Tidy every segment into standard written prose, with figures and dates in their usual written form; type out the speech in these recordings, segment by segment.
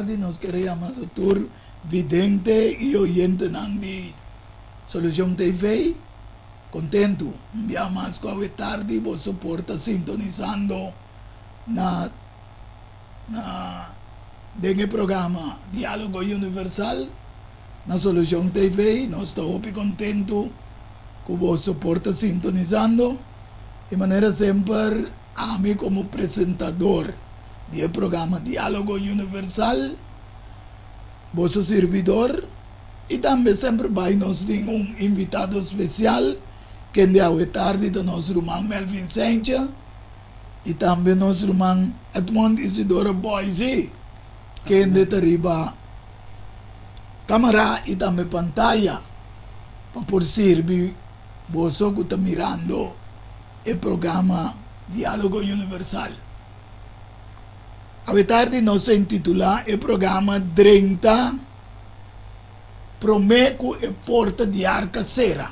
tardi nos kere yama tur vidente i oyentenan di Solucion TV. Kontentu un bia mas ku awe tardi boso por ta sintonisando na na den e programa Dialogo Universal na Solucion TV. Nos ta hopi kontentu ku boso por ta sintonisando i manera semper ami komo presentador di e programa Dialogo Universal, boso sirbidor i tambe semper bai nos tin un invitado spesial kende awe tardi ta nos ruman Melvin Sentje i tambe nos ruman Edmond Isidora Boise kende ta riba kamara i tambe pantaya pa por sirbi boso ku ta mirando e programa Dialogo Universal. Awe tardi nos a intitulá e programa Drenta Promé ku e Porta di Arka Sera.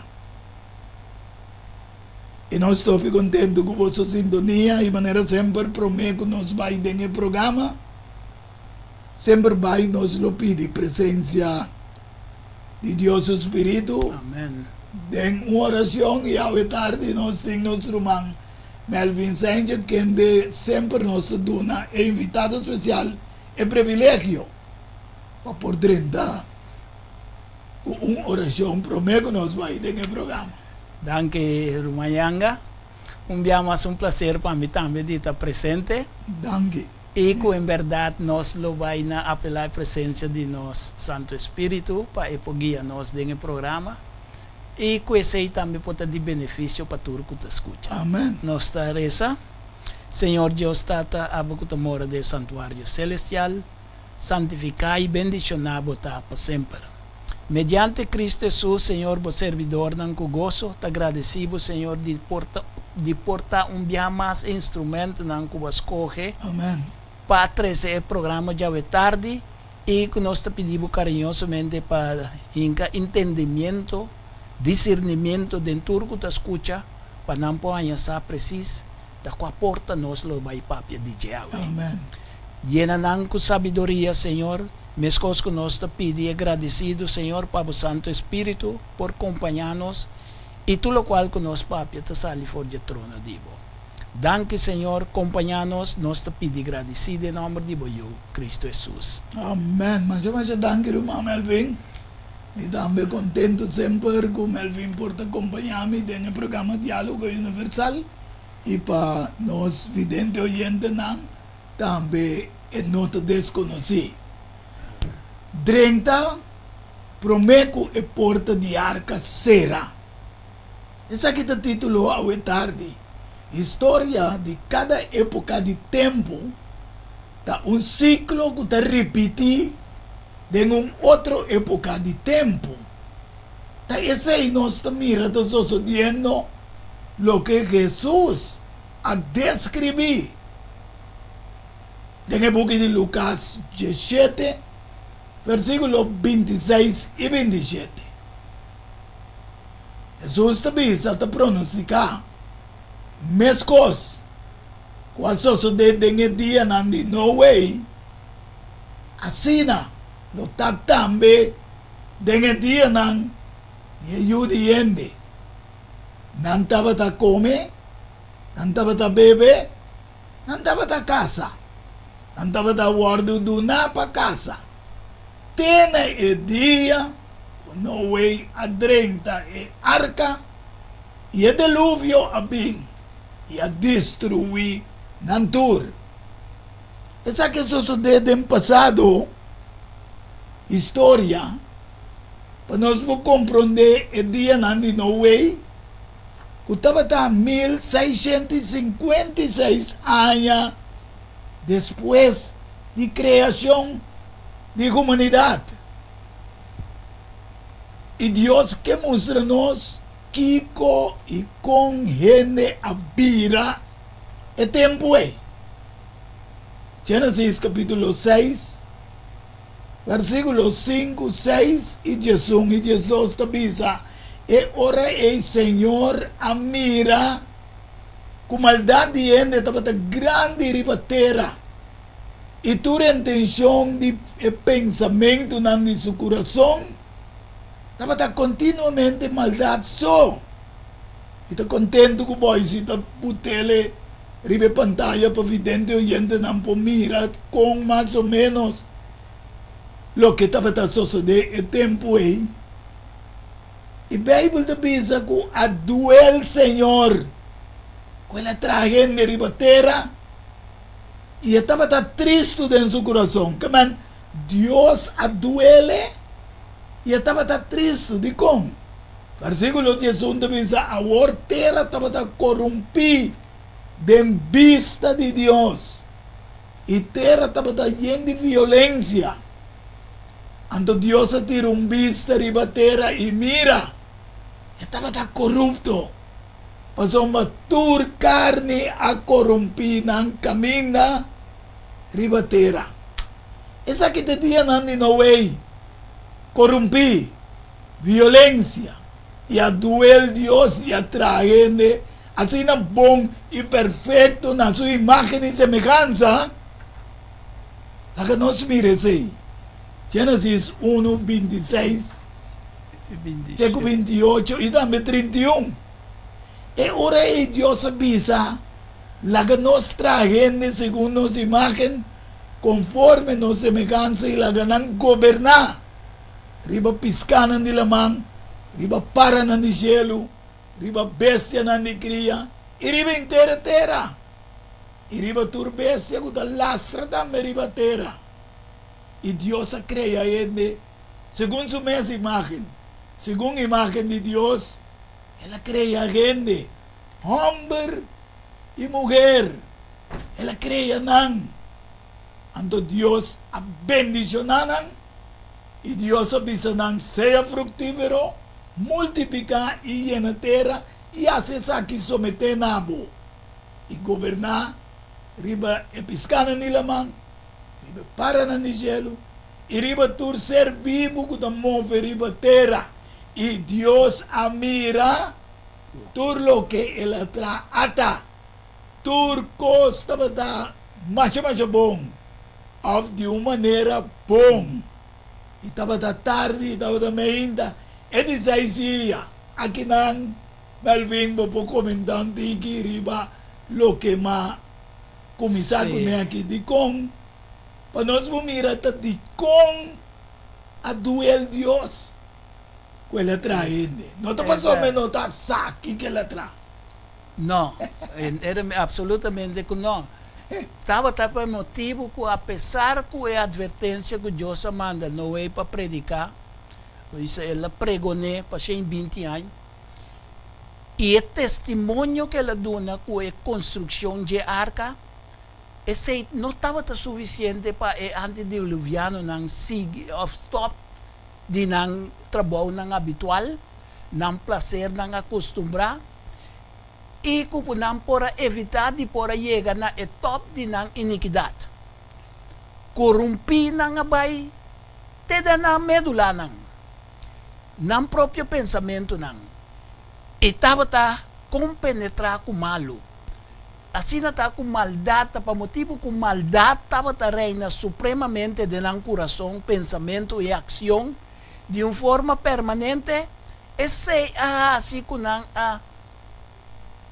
I nos ta hopi kontentu ku boso sintonia i manera semper promé ku nos bai den e programa, semper bai nos lo pidi presensia di Dios su Spiritu den un orashon i awe tardi nos tin nos ruman Melvin Sanchez kende semper nos ta duna e invitado spesial e privilegio pa por drenta ku un orashon promé ku nos bai den e programa. Danki Ruman Yanga. Un bia mas un placer pa mi tambe di ta presente. Danki. I ku en bèrdat nos lo bai na apelá e presensia di nos Santu Espíritu pa e por guia nos den e programa. I ku esei tambe por ta di benefisio pa tur ku ta skucha. Amen. Nos ta resa, Señor Dios Tata, abo ku ta mora den e santuario selestial, santifiká i bendishoná bo ta pa semper. Mediante Cristo Hesus, Señor, bo servidornan ku goso ta gradesí bo, Señor, di por ta di por ta un biaha mas e instrumentonan ku bo a skohe Amen. pa trese e programa djawe tardi. I ku nos ta pidi bo kariñosamente pa hinka intendimiento, disirnimiento den tur ku ta skucha, pa nan por haña sa presis ta kua porta nos lo bai papia di dje awe. Amen. Yena nan ku sabiduria, Señor, meskos ku nos ta pidi e gradisidu, Señor, pa bo Santu Espíritu por kompañá nos i tur lokual ku nos papia ta sali for dje trono di bo. Danki Señor, kompañá nos, nos ta pidi gradisí den nòmber di bo Yu, Cristo Hesus. Amen. Masha masha danki ruman Melvin. Mi tambe contento semper cu Melvin por ta compaña mi den e programa Dialogo Universal y pa nos vidente oyentenan tambe e no ta desconoci. Drenta prome cu e porta di arca cera. Esaki ta título awe tardi. Historia di kada époka di tempu ta un siklo ku ta ripití den un otro époka di tempu. Ta esei nos ta mira ta sosodiendo loke Hesus a deskribí den e buki di Lukas diesshete, versíkulo bintiseis i bintishete. Hesus ta bisa ta pronostiká meskos ku a sosodé den e dianan di Noe, asina lo ta tambe den e dianan di e Yu di hende. Nan tabata kome, nan tabata bebe, nan tabata kasa, nan tabata wòrdu duná pa kasa, te na e dia ku Noe a drenta e arka i e deluvio a bin i a destruí nan tur. Esaki a sosodé den pasado, historia, pa nos por komprondé e dianan di Noe, ku tabata 1656 aña despues di kreashon di humanidat. I Dios ke mustra nos kiko i kon hende a bira e tempu ei. Génesis kapítulo seis, versíkulo sinku, seis i diesun i diesdos ta bisa, E ora ei Señor a mira ku maldat di hende tabata grandi riba tera. I tur intenshon di e pensamentunan di su kurason tabata kontinuamente maldat so. Mi ta kontentu ku Boysie ta putele riba e pantaya pa vidente oyentenan por mira kon mas o ménos loke tabata sosodé e tempu ei. E Beibel ta bisa ku a duel Señor ku el a traha hende riba tera i e tabata tristu den su kurason. Ke men, Dios a duele i e tabata tristu. Dikon? Versíkulo 11 ta bisa, Awor tera tabata korumpí den bista di Dios, i tera tabata yen di violensia. Anto Dios a tira un bista riba tera i mira, e tabata korupto, pasobra tur karni a korumpí nan kaminda riba tera. Esaki ta dianan di Noe, korumpí, violensia, i a duel Dios i a traha hende asina bon i perfekto na su imágen i semehansa. Laga nos mira esei. Génesis unu, 26 te ku 28 i tambe 31. E ora ei Dios a bisa, Laga nos traha hende segun nos imágen, konforme nos semehansa i laga nan goberná riba piskánan di laman, riba paranan di shelu, riba bestianan di kria i riba henter e tera. I riba tur bestia ku ta lastra tambe riba tera. I Dios a krea hende segun su mes imágen. Segun imágen di Dios, el a krea hende, hòmber i muher, el a krea nan. Anto Dios a bendishoná nan, i Dios a bisa nan, Sea fruktífero, multipliká i yena tera, i hasi esaki someté na bo. i goberná riba e piskánan di laman, riba e paranan di shelu i riba tur ser bibu ku ta move riba tera. I Dios a mira tur loke el a traha. Ata, tur kos tabata masha masha bon, òf di un manera bon. I tabata tardi i tabata meinta e di seis dia. Akinan Melvin, bo por comenta un tiki riba loke m'a cuminsa cune aki? Dicon? Pa nos por mira ta dicon a duel Dios cu el a traha hende. No ta pasobra e no ta sa kico el a traha. No, absolutamente cu no. Tabata pa e motibu cu apesar cu e advertencia cu Dios a manda Noe pa predica, el a pregoné pa shen binti aña, I e testimonio ku el a duna ku e konstrukshon dje arka, esei no tabata sufisiente pa e antidiluvianonan sigui òf stòp di nan trabounan habitual, nan plasernan akustumbrá, i ku nan por a evitá di por a yega na e tòp di nan inikidat. Korumpí nan a bai te den nan medulanan. Nan propio pensamentunan i tabata kompenetrá ku malu. Asina ta ku maldat ta pa motibu ku maldat tabata reina supremamente den nan kurason, pensamentu i akshon di un forma permanente, esei a hasi ku nan a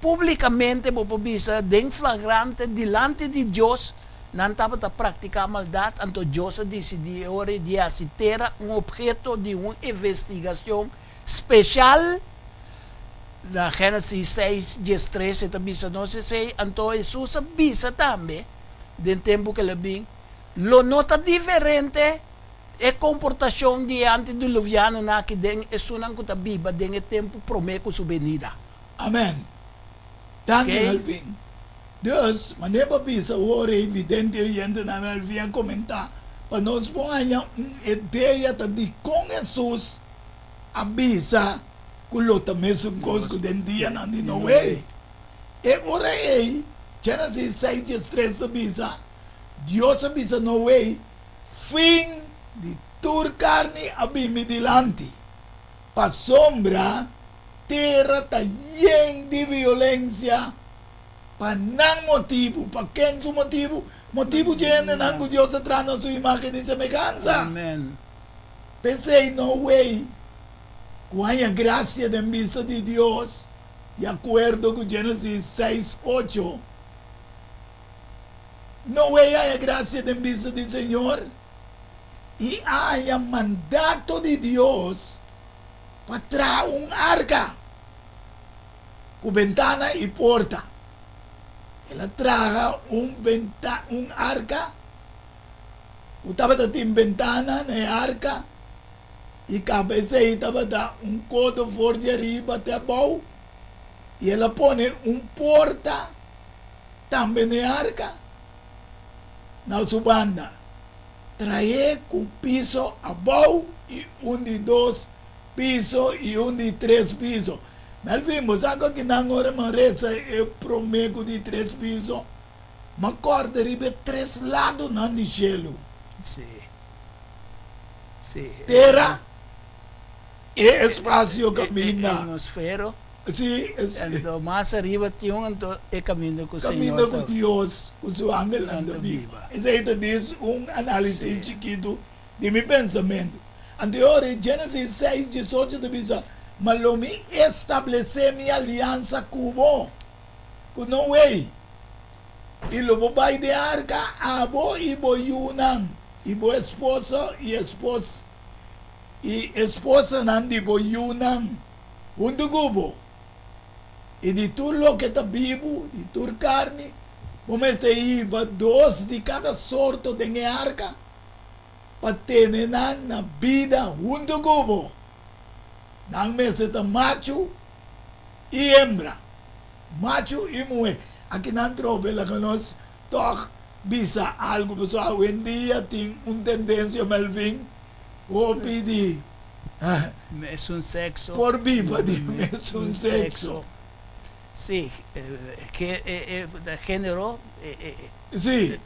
Públikamente bo por bisa den flagrante dilanti di Dios nan tabata praktiká maldat, anto Dios a disidí e ora di hasi tera un opheto di un investigashon speshal. Na Génesis seis, diestres e ta bisa nos esei. Anto Hesus a bisa tambe den tempu ku el a bin, Lo no ta diferente e komportashon di e antidiluvianonan aki den esunnan ku ta biba den e tempu promé ku su benida. Amen. Danki Melvin. Dus, manera bo a bisa awor e vidente oyentenan Melvin a komentá pa nos por haña un idea ta dikon Hesus a bisa ku lo ta mesun kos ku den dianan di Noe. E ora ei, Génesis seis diestres ta bisa, Dios a bisa Noe, Fin di tur karni a bin mi dilanti, pasobra tera ta yen di violensia. Pa nan motibu. Pa ken su motibu? Motibu dje hendenan ku Dios a traha na su imágen i semehansa. Amen. P'esei no wei ku haña grasia den bista di Dios, di akuerdo ku Génesis seis, ocho. No wei haña grasia den bista di Señor i a haña mandato di Dios pa traha un arka ku bentana i porta. El a traha un benta un arka ku tabata tin bentana na e arka i kaba esei tabata un kodo for di ariba te abou i el a pone un porta tambe na e arka na su banda. Trahe ku piso abou i un di dos piso i un di tres piso. Melvin, bo sa ku akinan ora mi a resa e promé ku di tres piso, mi a kòrda riba e tres ladonan di shelu. Sí. Sí. Tera, e espasio kaminda. E atmosfero. Sí. Anto mas ariba tin un anto e kaminda ku Señor ta. Kaminda ku Dios ku su angelnan ta biba. Esei ta dis un análisis chikitu di mi pensamentu. Anto e ora ei Génesis seis, diesocho ta bisa, Ma lo mi establesé mi aliansa ku bo, ku Noe, i lo bo bai den arka, abo i bo yunan, i bo esposo i espos i esposanan di bo yunan huntu ku bo, i di tur loke ta bibu, di tur karni, bo mester hiba dos di kada sorto den e arka, pa tene nan na bida huntu ku bo. Nan mester ta machu i hembra, machu i muhé. Aki nan trobe laga nos tòg bisa algu, pasobra awendia tin un tendensia, Melvin, hopi di Mesun sekso. Por biba di mesun sekso. Sí, género. Sí.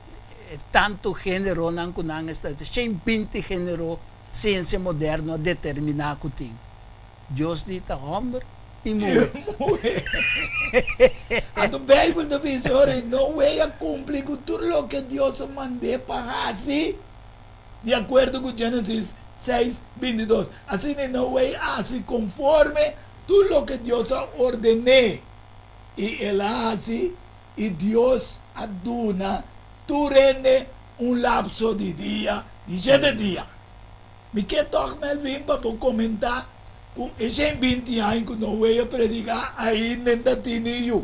Tantu géneronan ku nan esta, shen binti género siensia moderno a determiná ku tin. Dios di ta hòmber i muhé. Muhé. Anto Beibel ta bisa ora ei, Noé a kumpli ku tur loke Dios a mand'é pa hasi, di akuerdo ku Génesis seis, bintidos. Asina Noé a hasi konforme tur loke Dios a orden'é, i el a hasi. I Dios a duna tur hende un lapso di dia di shete dia. Mi ke tòg, Melvin, pa bo komentá ku e shen binti aña ku Noé a prediká ainda ta tini yu.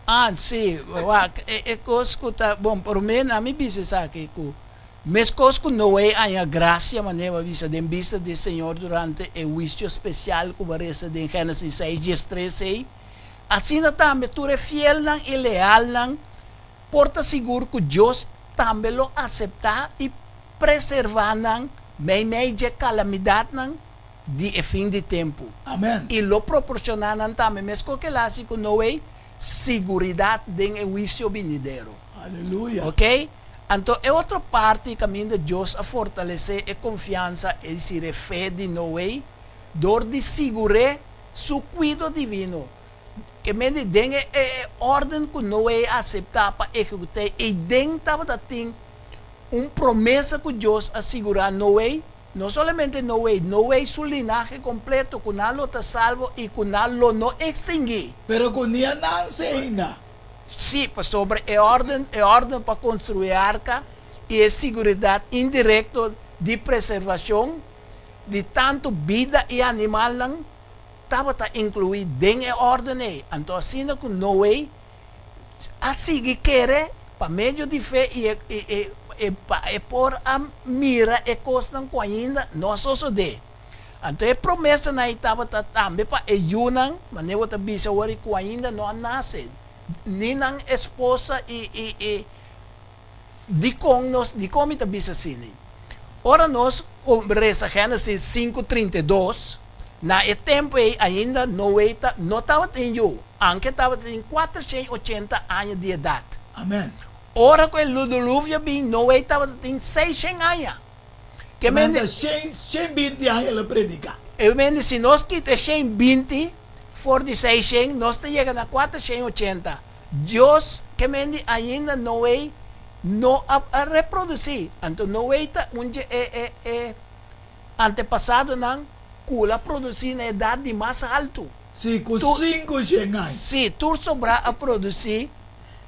Ah, sí, wak, e kos ku ta, bon, promé nan mi bisa esaki, ku meskos ku Noé haña grasia, manera bo a bisa, den bista di Señor durante e huisio spesial ku bo a resa den Génesis seis, diestres ei, Asina tambe tur e fielnan i lealnan por ta sigur ku Dios tambe lo aseptá i preservá nan meimei dje kalamidatnan di e fin di tempu. Amen. I lo proporshoná nan tambe, meskos ku el a hasi ku Noe, siguridat den e huisio binidero. Aleluya. Oke? Anto e otro parti kaminda Dios a fortalesé e konfiansa, es desir, e fe di Noe, dor di sigur'é Su kuido divino, ke mende den e e órden ku Noe a aseptá pa ehekut'é, eiden tabata tin un promesa ku Dios a sigurá Noe, no solamente Noe, Noe su linahe kompleto, ku nan lo ta salvo i ku nan lo no ekstinguí. Pero ku ni a nanse ainda. Sí, pasobra e órden, e órden pa konstruí e arka i e siguridat indirekto di preservashon di tantu bida i animalnan tabata inkluí den e órden ei. Anto asina ku Noe a sigui kere pa medio di fe i e pa e por a mira e kosnan ku ainda no a sosodé. Anto e promesanan ei tabata tambe pa e yunan, manera bo ta bisa awor, ku ainda no a nase, ni nan esposa i i Dikon nos, dikon mi ta bisa asina? Ora nos resa Génesis sinku 32, na e tempu ei ainda Noe ta no tabatin yu, anke tabatin 480 aña di edat. Amen. Ora ku e diluvio a bin, Noe tabatin 600 aña. Ke mende. Manda shen binti aña el a prediká. E mende si nos kita e shen binti for di 600, nos ta yega na 480. Dios ke men di ainda Noe no a a reprodusí. Anto Noe ta un dje e e e antepasadonan ku lo a produsí na edat di mas haltu. Sí, ku 500 aña. Sí, tur sobrá a produsí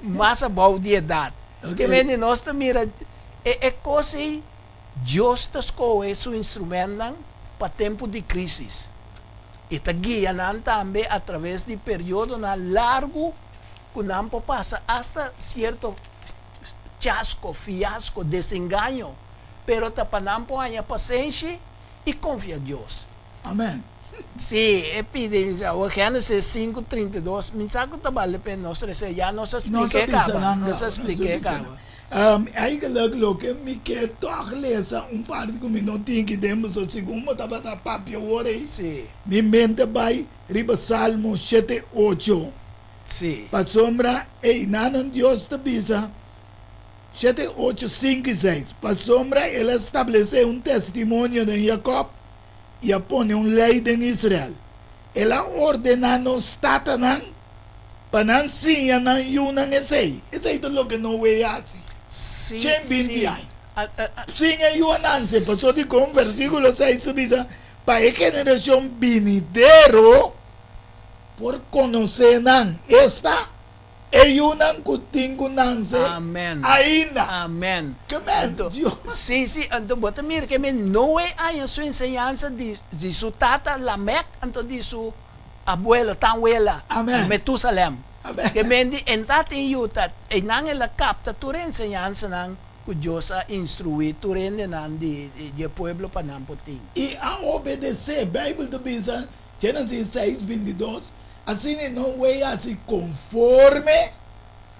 mas abou di edat. Ke men di nos ta mira e e kos ei Dios ta skohe su instrumentnan pa tempu di krísis. E ta guia nan tambe atraves di periodonan largu ku nan por pasa asta sierto chasko, fiasko, desengaño, pero ta pa nan por haña pasenshi i konfia Dios. Amen. Sí, e pidi, awor Génesis sinku 32, mi sa ku ta bale pena nos resa, ya nos a Nos a splik'é bisa kaba, nan nos a kaba, nos a splik'é bisa nan. kaba. Eigenlijk loke mi ke tòg lesa un parti ku mi no tin ki den pasobra segun bo tabata papia awor ei, mi mente bai riba Salmo shete ocho. Pasobra einanan Dios ta bisa, shete ocho sinku i seis, Pasobra el a stablesé un testimonio den Jakòb i a pone un lei den Israel. El a ordená nos tatanan pa nan siña nan yunan esei. Esei ta loke Noe a hasi 120 aña. Siña e yunan se. Pasobra dikon versíkulo seis ta bisa, Pa e generashon binidero por konosé nan, esta, E yunan ku tin ku nanse ainda. Amen. Ke men, Anto, Dios. sí, sí, anto bo ta mira ke men Noe haña su enseñansa di, di su tata Lamec, anto di su abuelo, tanwela, Amen. Metusalem. Amen. Ke men di en tatin yu ta, einan el a kapta tur e enseñansanan ku Dios a instruí tur hendenan di, di e pueblo pa nan por tin. I a obedesé. Beibel ta bisa, Génesis seis, 22, Asina no wei hasi konforme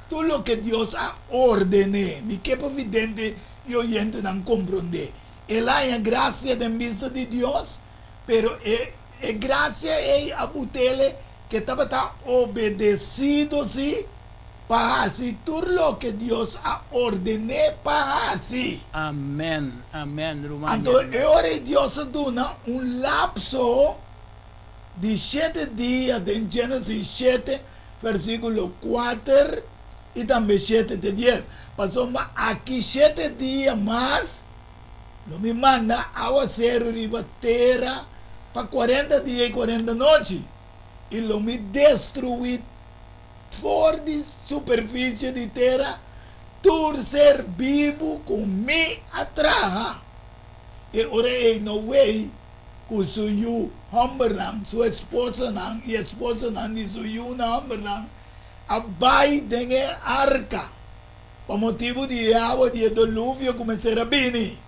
tur loke Dios a ordené. Mi ke pa vidente i oyentenan komprondé. El a haña grasia den bista di Dios, pero e e grasia ei a but'ele ke tabata obedesido sí pa hasi tur loke Dios a ordené pa hasi. Amèn, amèn, ruman Anto Jeremy. e ora ei Dios a duna un lapso di shete dia den Génesis shete, versíkulo kuater i tambe shete te dies. Pasobra aki shete dia mas lo mi manda awaseru riba tera pa kuarenta dia i kuarenta nochi, i lo mi destruí for di superfisie di tera tur ser bibu ku mi a traha. E ora ei Noe ku su yu hòmbernan, su esposanan i esposanan di su yunan hòmbernan a bai den e arka pa motibu di e awa di e doluvio ku mester a bini.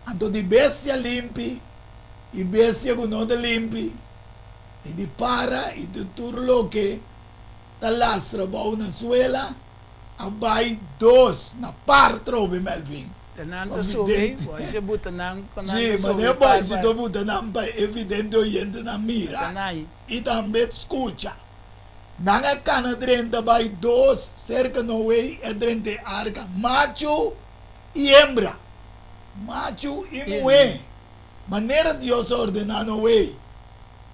Anto di bestia limpi i bestia ku no ta limpi, i di para i di tur loke ta lastra bou na suela, a bai dos na par trobe Melvin. Ta nan ta subi, boy si buta nan con nan Sí, ta subi manera par boy si par. ta buta nan pa e vidente oyentenan mira Ta nai. i tambe scucha. Nan a cana drenta bai dos cerca Noe a drenta e arca, machu i hembra, machu i muhé, manera Dios a ordena Noe.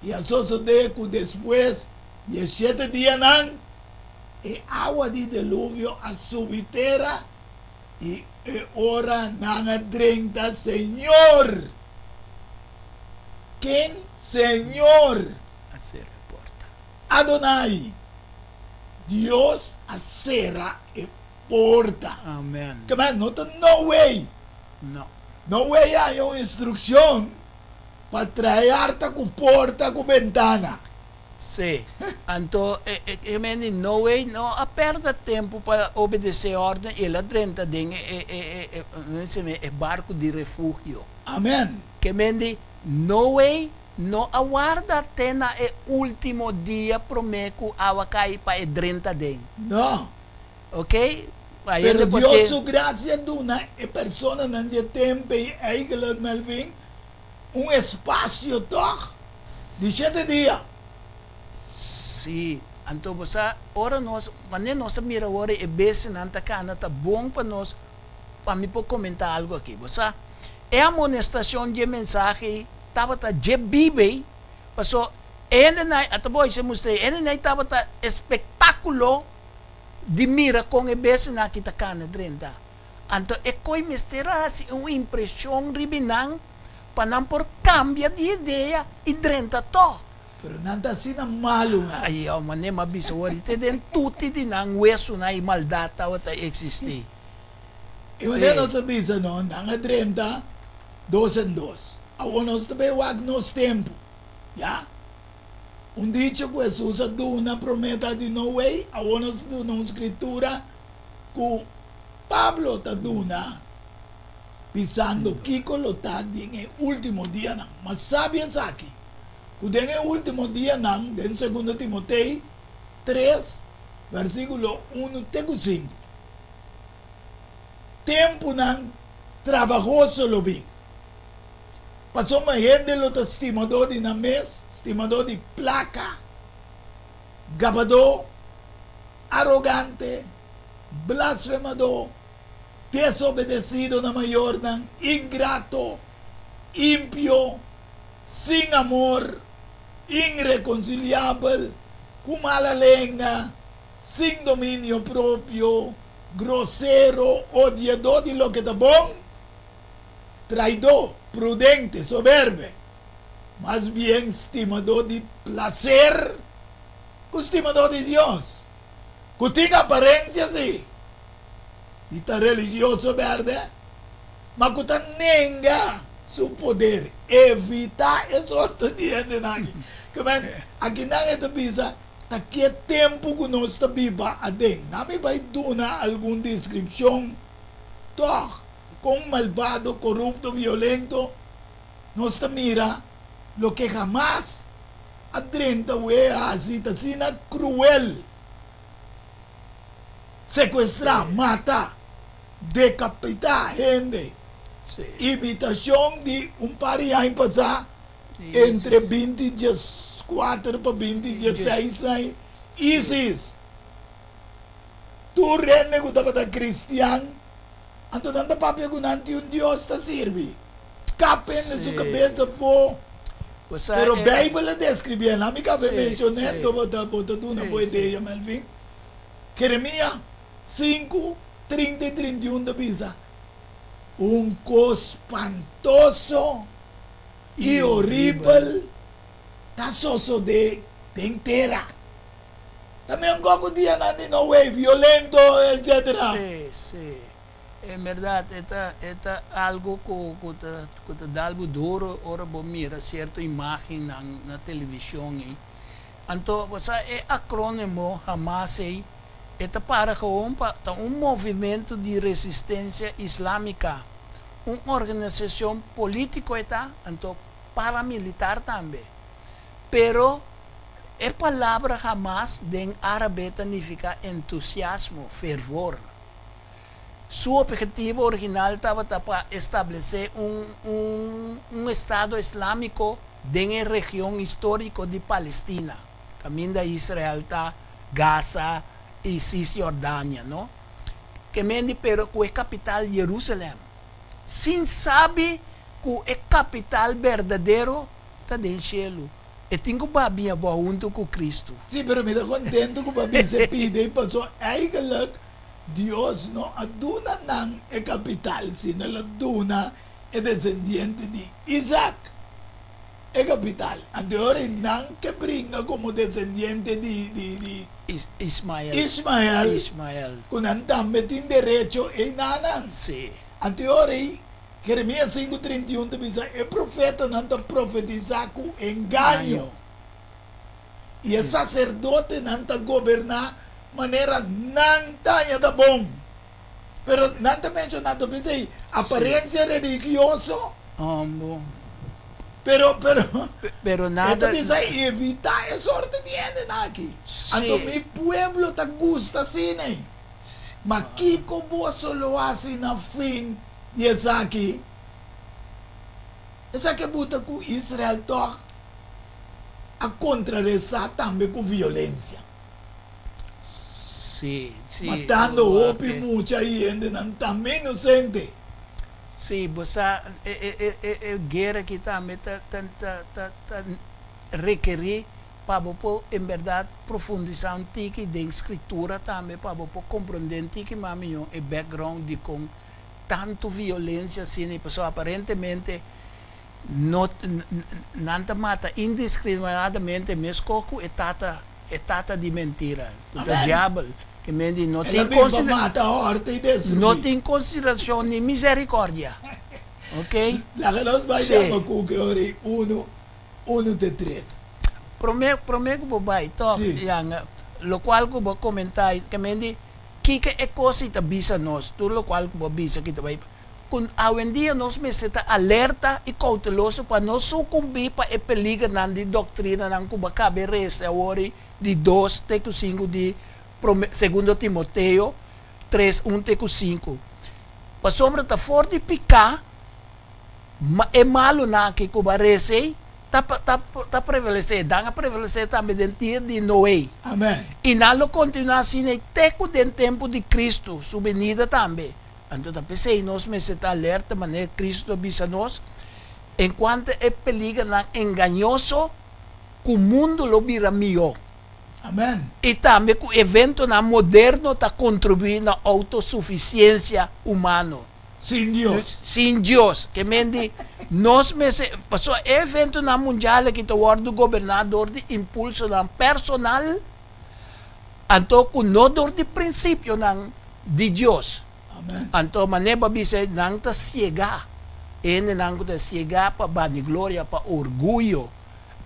I a sosode cu despues di e shete dianan, E awa di deluvio a subi tera i e ora nan a drenta Señor. Ken? Señor. A sera e porta. Adonai, Dios a sera e porta. Amen. Kema no ta Noe. No. Noe a haña un instrukshon pa trae arta ku porta ku bentana. Sí. Anto e e men di Noe no a pèrdè tempu pa obedesé órden, el a drenta den e e e e e e barku di refugio. Amèn. Ke men di Noe no a warda te na e último dia promé ku awa kai pa e drenta den. No. Oké? Pero Dios su grasia duna e personanan dje tempu ei eigenlijk, Melvin, un espasio tòg di shete dia. Sí, anto bo sa, ora nos, wanneer nos a mira awor e bestianan ta kana, ta bon pa nos, pa mi por komentá algu aki. Bo sa, e amonestashon dje mensahe ei tabata dje biba ei, paso e hendenan, ata bo a hise mustr'é, e hendenan ei tabata espektákulo. Di mira kon e bestianan aki ta kana drenta. Anto e koi mester a hasi un impreshon riba nan pa nan por kambia di idea i drenta tòg. Pero nan ta asina malu, man. Ai, oh, manera mi a bisa wor, te den tuti di nan wesunan i maldat tabata eksistí. I manera nos a bisa, no, nan a drenta dos en dos. Awor nos ta bay wak nos tempu, ya. Un dicho ku Hesus a duna promé ta di no wey, awor nos ta duna un skritura ku Pablo ta duna bisando kiko lo ta den e último dianan. Ma sabi esaki, ku den e último dianan, den Segundo Timotei tres, versíkulo unu te ku sinku, tempunan trabahoso lo bin. Pasobra hende lo ta stimadó di nan mes, stimadó di plaka, gabadó, arogante, blasfemadó, desobedesido na mayornan, ingrato, impio, sin amor, inrekonsiliabel, ku mala lenga, sin dominio propio, grosero, odiadó di loke ta bon, traidó, prudente, soberbe, mas bien stimadó di plaser ku stimadó di Dios, ku tin aparensia sí di ta religioso bèrdè, ma ku ta nenga su poder. Evitá e sorto di hendenan aki. Kimen, akinan e ta bisa ta ki e tempu ku nos ta biba aden. Nan mi bai duna algun deskripshon tòg. Kon malbado, korupto, violento nos ta mira loke hamas a drenta wee hasi ta asina kruel, sekuestrá, mata, dekapitá hende. Imitashon di un par di aña pasá entre binti dieskuater pa binti diesseis aña, ISIS. Tur hende ku tabata kristian, anto nan ta papia ku nan tin un Dios ta sirbi. Kap hende su kabes afó. Pero Beibel a deskribié, nan mi kabe menshoné, anto bo ta bo ta duna bo idea, Melvin. Jeremia sinku, 30 i 31 ta bisa, Un kos spantoso i horibel ta sosodé den tera. Ta men koko dianan di no wey violento etc. Sí, sí. En berdad e ta e ta algo ku ku ta ku ta dal bo duro ora bo mira cierto imagennan na television ei. Anto bo sa e acronimo Hamas ei e ta para gewoon pa ta un movimento di resistencia islamica, un organisacion politico e ta, anto paramilitar tambe. Pero e palabra Hamas den árabe ta nifiká entusiasmo, fervor. Su ophetivo original tabata pa establesé un un estado islámiko den e region históriko di Palestina, kaminda Israel ta, Gaza i Cisjordania, no? Ke mendi pero ku e kapital Jerusalèm, sin sabi ku e kapital berdadero ta den shelu. E tin ku babia bo huntu ku Kristu. Sí, pero mi ta kontentu ku bo a bisa e pida ei pasobra eigenlijk Dios no a duna nan e kapital, sino el a duna e desendiente di Isaac e kapital. Anto e ora ei nan ke bringa komo desendiente di di Ismael, Ismael, ku nan tambe tin derecho einanan. Anto e ora ei Jeremías sinku 31 ta bisa, E profetanan ta profetisá ku engaño, i e saserdotenan ta goberná manera nan ta haña ta bon. Pero nan ta menshoná ta bisa ei aparensia religioso, pero pero Pero e ta nada. bisa evitá e sorto di hendenan aki. Anto mi pueblo ta gusta asina ei. Ma kiko boso lo hasi na fin di esaki? Esaki a buta ku Israel tòg a kontrarestá tambe ku violensia, Sí, sí, matando hopi mucha i hendenan tambe inosente. Sí, bo sa, e, e, e, e, e guera aki tambe ta, ta, ta, ta, ta rekerí. Pa bo por en berdad profundisa un tiki den scritura tambe pa bo por comprende un tiki mas mijo e background dicon tanto violencia asina y pasobra aparentemente no nan ta mata indiscriminadamente mescos cu e tata e tata di mentira cu ta diabel ke men di no tin no tin consideracion ni misericordia ok. Laga nos bai Si. Habacuc e ora ei uno Unu te tres. Prome prome ku bo bai tòg Sí. yanga lokual ku bo komentá i ke men di kiko e kos ei ta bisa nos tur lokual ku bo bisa ki ta bai ku awendia nos mester ta alerta i kouteloso pa no sukumbí pa e peligernan di doktrinanan ku bo a kabe resa awor ei di dos te ku sinku di prome segundo Timoteo tres un te ku sinku pasobra ta for di piká Ma e malunan aki ku bo a resa ei ta ta ta prevalesé, nan a prevalesé tambe den dia di Noe. Amen. I nan lo kontinuá asina ei te ku den tempu di Kristu su benida tambe. Anto ta p'esei nos mester ta alerta manera Kristu a bisa nos enkuanto e peligernan engañoso ku mundu lo bira mihó. Amen. I tambe ku eventonan moderno ta kontribuí na outosufisiensia humano. Sin Dios. Sin Dios. Ke men di nos mester, pasobra e eventonan mundial aki ta wòrdu goberná dor di impulsonan personal, anto ku no dor di prinsipionan di Dios. Amen. Anto manera bo a bisa nan ta siegá, e hendenan ku ta siegá pa vanigloria, pa orguyo,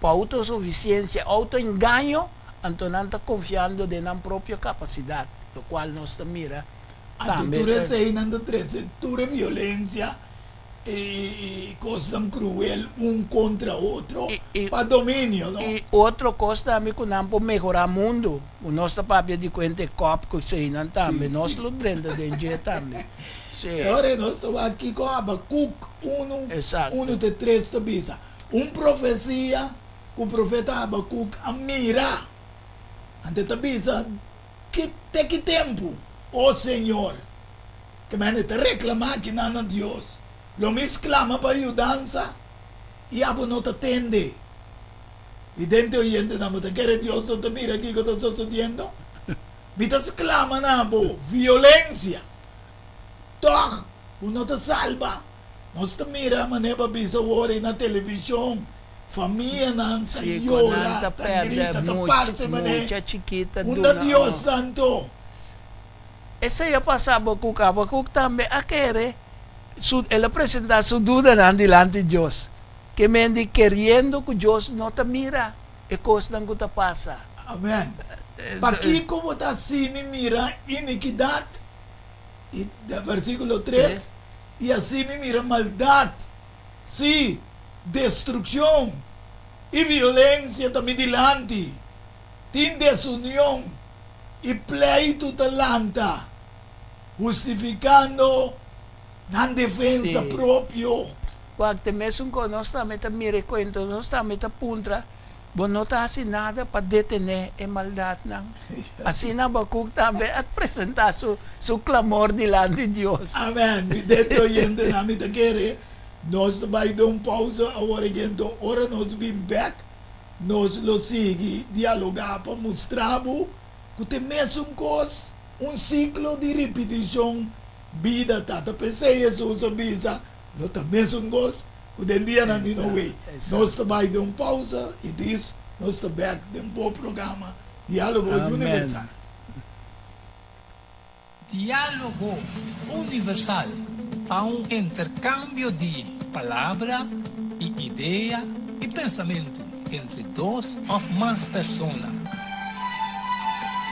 pa outosufisiensia, outoengaño, anto nan ta konfiando den nan propio kapasidat, lokual nos ta mira Anto tur eseinan ta trese tur e violencia i cosnan cruel un contra otro pa dominio, no? I otro cos tambe cu nan por mehora mundo, cu nos ta papia di cuenta e cop cu eseinan tambe, nos lo drenta den dje tambe. Si. E ora nos ta wak kico Habacuc unu, unu te tres ta bisa. Un profecia cu profeta Habacuc a mira. Anto e ta bisa. Ki te ki tempu, o Señor, ku mende ta reklamá akinan na Dios? Lo mi sklama pa yudansa i abo no ta tende. Vidente oyentenan, bo ta kere Dios no ta mira kiko ta sosodiendo? Mi ta sklama na bo, violensia! Tòg bo no ta salba. Nos ta mira manera bo a bisa awor ei na televishon, famianan ta Sí, con nan yora, ta ta perde grita, ta mucha, parse manera mucha chikita unda duna Dios oh. ta anto. Esei a pasa Habakuk. Habakuk tambe a kere su, el a presenta su dudanan dilanti Dios. Ke men di keriendo ku Dios no ta mira e kosnan ku ta pasa. Amen. Pakiko bo ta hasi mi mira inikidat? I versíkulo tres, I así mi mira maldat, sí, destrukshon i violensia ta mi dilanti, tin desunion i pleitu ta lanta, hustifikando nan defensa propio. Wak, te mesun kos nos tambe ta mira e kuento, nos tambe ta puntra, Bo no ta hasi nada pa detené e maldatnan. Asina Habakuk tambe a presentá su su klamor dilanti Dios. Amen. Mi dente oyentenan, mi ta kere nos ta bai den un pausa awor aki, enton ora nos bin bek nos lo sigui dialogá pa mustra bo ku ta e mesun kos, un siklo di ripitishon bida ta. Ta p'esei Hesus a bisa, Lo ta mesun kos ku den dianan di Noe. Nos ta bai den un pausa i dis nos ta bek den bo programa Diálogo Universal. Diálogo Universal ta un interkambio di palabra i idea i pensamentu entre dos òf mas persona.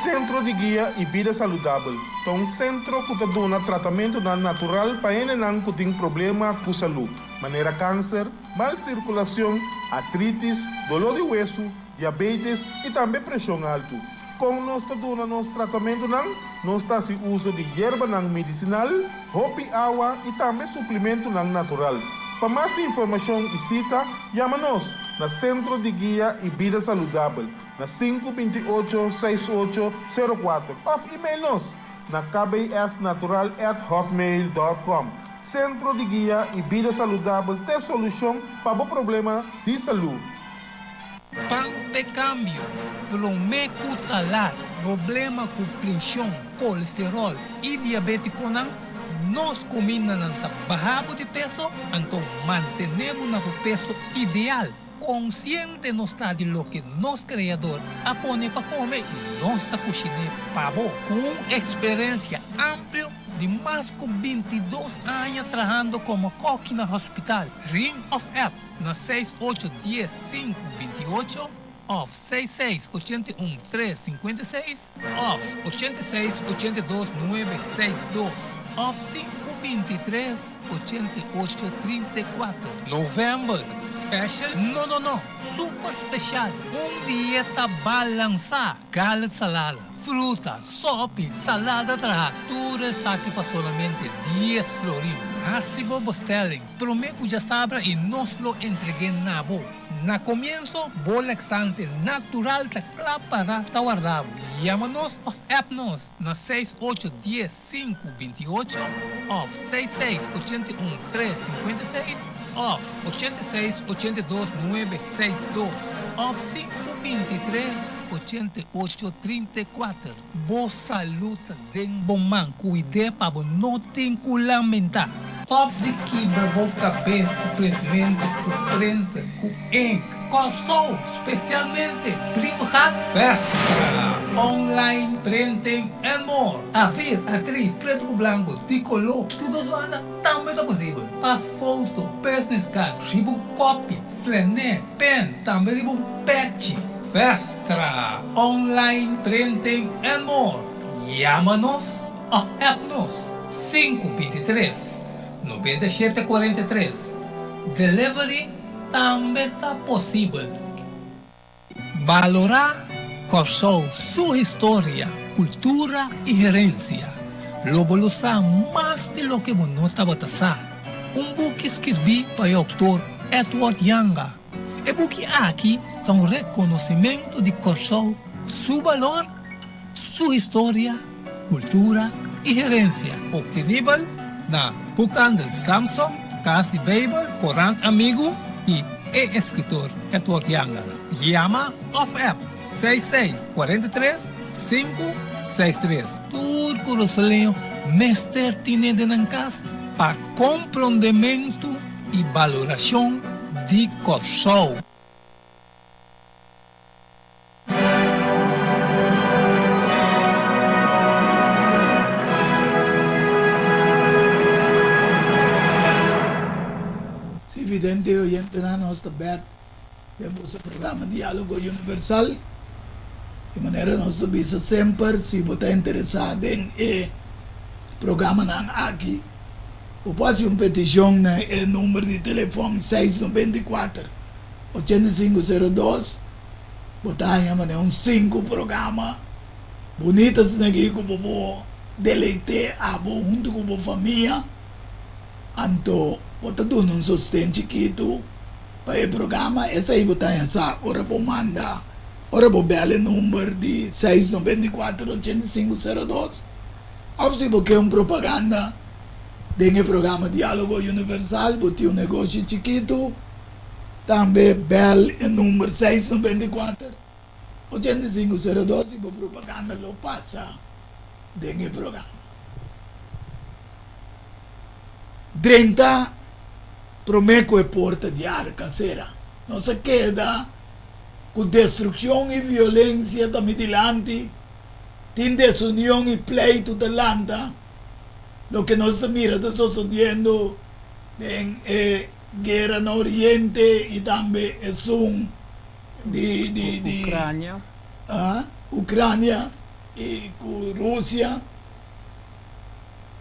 Sentro di Guia i Bida Saludabel ta un sentro ku ta duna tratamentunan natural pa hendenan ku tin problema ku salú, manera kanser, mal sirkulashon, artritis, doló di wesu, diabetes i tambe preshon altu. Kon nos ta duna nos tratamentunan? Nos ta hasi uso di yerbanan medisinal, hopi awa i tambe suplimentunan natural. Pa mas informashon i sita, yama nos na Sentro di Guia i Bida Saludabel na sinku binti ocho, seis ocho, sero kuater òf email nos na kbsnatural at hotmail dòt kòm. Sentro di Guia i Bida Saludabel t'e solushon pa bo problema di salú. Pan p'e. kambio, promé ku ta lat. Problema ku prenshon, kolesteròl i diabétikonan, nos kumindanan ta baha bo di peso, anto mantené bo na bo peso ideal. Konsiente nos ta di loke nos Kreador a pone pa kome i nos ta kushiné pa bo. Ku un eksperensia amplio di mas ku bintidos aña trahando komo kòki na hospital, ring òf app na seis ocho dies sinku binti ocho òf seis seis ochenta i un tres sinkuenta i seis òf ochenta i seis ochenta i dos nuebe seis dos òf sinku bintitres ochenta i ocho 34. Novèmber special? No no no! Super special! Un dieta balansá! Gala salada, fruta, sopi, salada trahá, tur esaki pa solamente dies florin. Hasi bo bestelling promé ku djasabra i nos lo entreg'é na bo. Na komienso, bo laxante natural ta kla para ta warda bo. Yama nos òf app nos na seis ocho dies sinku binti ocho òf seis seis ochenta i un tres sinkuenta i seis òf ochenta i seis ochenta i dos nuebe seis dos òf sinku bintitres ochenta i ocho 34. Bo salú ta den bo man, kuid'é pa bo no tin ku lamentá. Stòp di kibra bo kabes ku printmentu, ku printer, ku ink. Kòrsou, spesialmente Brievengat Festa, online printing and more. Afir, atri, pretu ku blanku, di koló, tur dos banda tambe ta posibel. Pas foto, business card, riba un kòpi, flanè, pen, tambe riba un pèchi. Festa, online printing and more. Yama nos òf app nos 5 23 97 43. Delivery tambe ta posibel. Balorá Kòrsou su historia, kultura i herensia. Lo bo lo sa mas di loke bo no tabata sa. Un buki skirbí pa e outor Edward Janga. E buki aki ta un rekonosimentu di Kòrsou su balor, su historia, kultura i herensia. Optenibel na Boekhandel Samson, Kas di Beibel, Korant Amigu i e eskritor Edward Janga. Yama òf app 66 43 563. Tur kurasoleño mester tine den nan kas pa komprondementu i balorashon di Kòrsou. Si vidente y oyentenan nos ta bek den boso programa Dialogo Universal. Di manera nos ta bisa semper si bo ta interesa den e programanan aki bo por haci un peticion na e number di telefon seis 94 85 02. Bo ta haña manera un sinku programa bunita asina aki ku bo por deleit'é abo huntu ku bo famia. Anto bo ta duna un sosten chikitu pa e programa. Esei bo ta haña sa ora bo manda, ora bo bèl e number di seis 94 85 02. Òf si bo ke un propaganda den e programa Diálogo Universal, bo tin un negoshi chikitu. Tambe bel e number seis 94 85 02 i bo propaganda lo pasa den e programa. Drenta prome ku e porta di arka sera. Nos a keda ku destrukshon i violensia ta mi dilanti, tin desunion i pleitu ta lanta, loke nos ta mira ta sosodiendo den e Guera na Oriente i tambe esun di di di Ucrania. Ucrania i ku Rusia.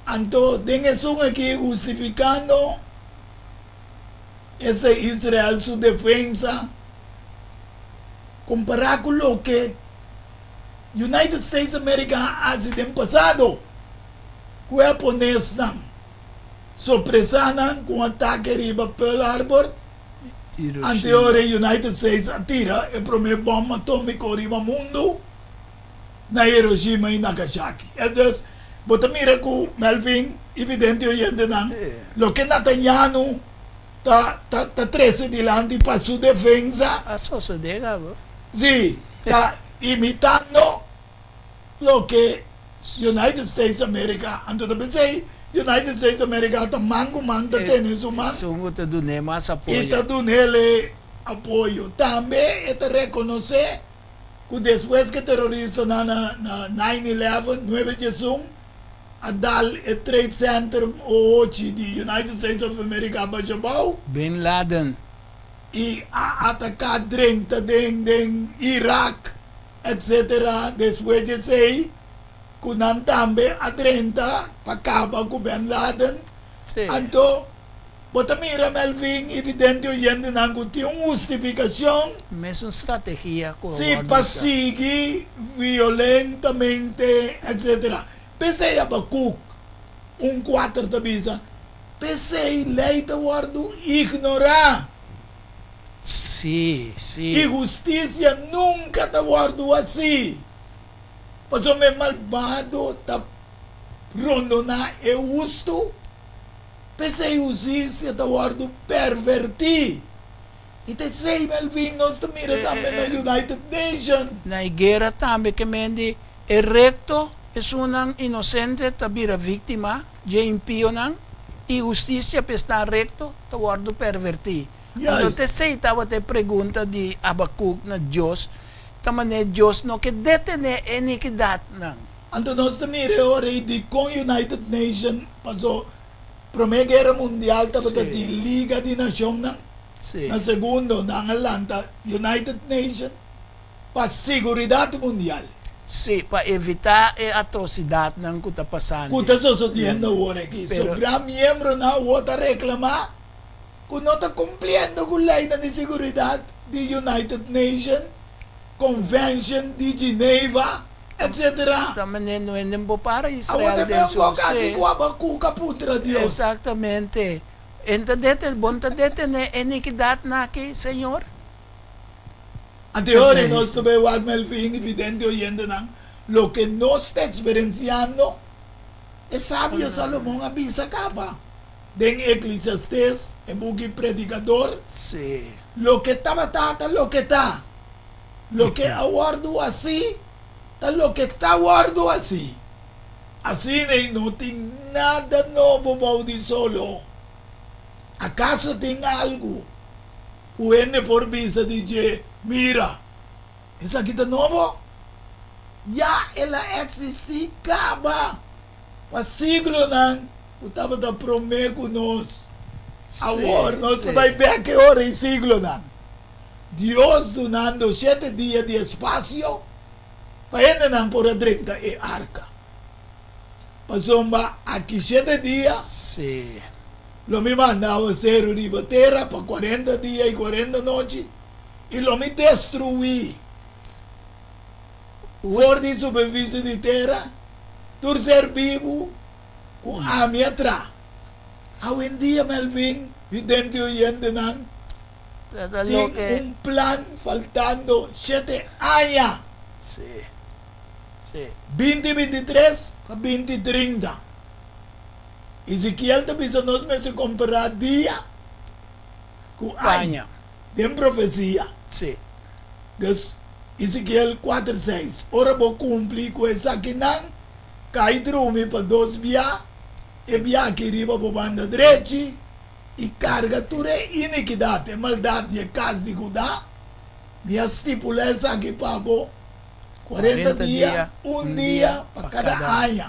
Anto den esun aki hustifikando esta Israel su defensa kompará ku loke United States America a hasi den pasado ku e haponesnan. Sorpresa nan ku un atake riba Pearl Harbor, anteor e United States a tira e promé bòm atómiko riba mundu na Hiroshima i Nagasaki. E dus, bo ta mira ku Melvin i vidente oyentenan, loke Netanyahu ta ta ta trese dilanti pa su defensa. A sosodé kaba. Sí, ta imitando loke United States America, anto ta p'esei United States America ta man ku man ta tene su man. Esun ku ta dun'é mas apoyo. I ta dun'el e apoyo. Tambe e ta rekonosé ku despues ku e teroristanan na nine eleven, nuebe diesun, a dal e Trade Center ohochi di United States of America basha abou. Bin Laden. I a ataká drenta den den Irak etc. Despues di esei ku nan tambe a drenta pa kaba ku Ben Laden. Anto bo ta mira Melvin i vidente oyentenan ku tin un hustifikashon. Mesun strategia ku a Si, wòrdu pa usá. sigui violentamente etc. P'esei Habakuk un kuater ta bisa, P'esei lei ta wòrdu ignorá. Sí, sí. I hustisia nunka ta wòrdu hasí, pasobra e malbado ta rondoná e hustu, p'esei hustisia ta wòrdu pervertí. I ta esei, Melvin, nos ta mira tambe na United Nation. Na e guera tambe ke men di e rekto, esunnan inosente ta bira víktima dje impionan, i hustisia pa esnan rekto ta wòrdu pervertí. Anto t'esei tabata e pregunta di Habakuk na Dios, ta manera Dios no ke detené e inikidatnan. Anto nos ta mira e ora ei dikon United Nation pasó Promé Guera Mundial tabata tin Liga di Nashonnan, na segundo nan a lanta United Nation pa siguridat mundial. Sí, pa evitá e atrosidatnan ku ta pasando. Ku ta sosodiendo awor aki. Sobrá miembronan awor ta reklamá ku no ta kumpliendo ku leinan di siguridat di United Nation, Convention di Geneva, etc. Ta manera no hende bo para Awor Israel ta den ben su bo kasi sí. ku Habacuc a puntra Dios. Exactamente. En ta deten, bo ta detené e inikidatnan aki, Señor? Ante ora nos ta bay wak Melvin y vidente oyentenan loke nos ta experienciando, e sabio Salomon a bisa caba den Eclesiastes, e buki Predicador, Loke tabata ta loke ta, loke a wordo haci ta loke ta wordo haci. Asina y no tin nada nobo bou di solo. Acaso tin algo Ku hende por bisa di dje, Mira, esaki ta nobo? Ya el a eksistí kaba pa siglonan ku tabata promé ku nos. Awor nos ta bai bèk e ora i siglonan. Dios dunando shete dia di espasio pa hendenan por a drenta e arka. Pasobra aki shete dia lo mi manda awaseru riba tera pa kuarenta dia i kuarenta nochi, i lo mi destruí for di superfisie di tera tur ser bibu ku ami a traha. Awendia, Melvin, vidente oyentenan, tin un plan faltando shete aña. Binti bintitres pa binti trinta. Ezekiel ta bisa nos mester kompará dia ku aña den profesia. Dus, Ezekiel kuater seis, Ora bo kumpli ku esakinan, kai drumi pa dos bia, e bia aki riba bo banda drechi, i karga tur e inikidat, e maldat di e kas di Judá, mi a stipulá esaki pa bo. 40 dia, un dia pa kada aña,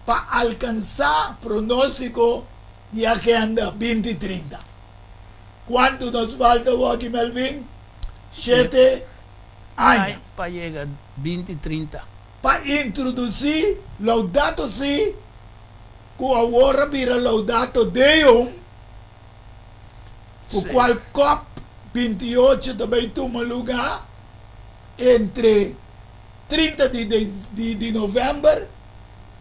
pa alkansá pronóstiko di Agenda 2030. Kuantu nos falta awor aki, Melvin? Shete aña. Pa yega 2030. Pa introdusí Laudato Si, ku awor a bira Laudato Deum, ku kual cop 28 ta bai tuma lugá. Entre 30 di di di november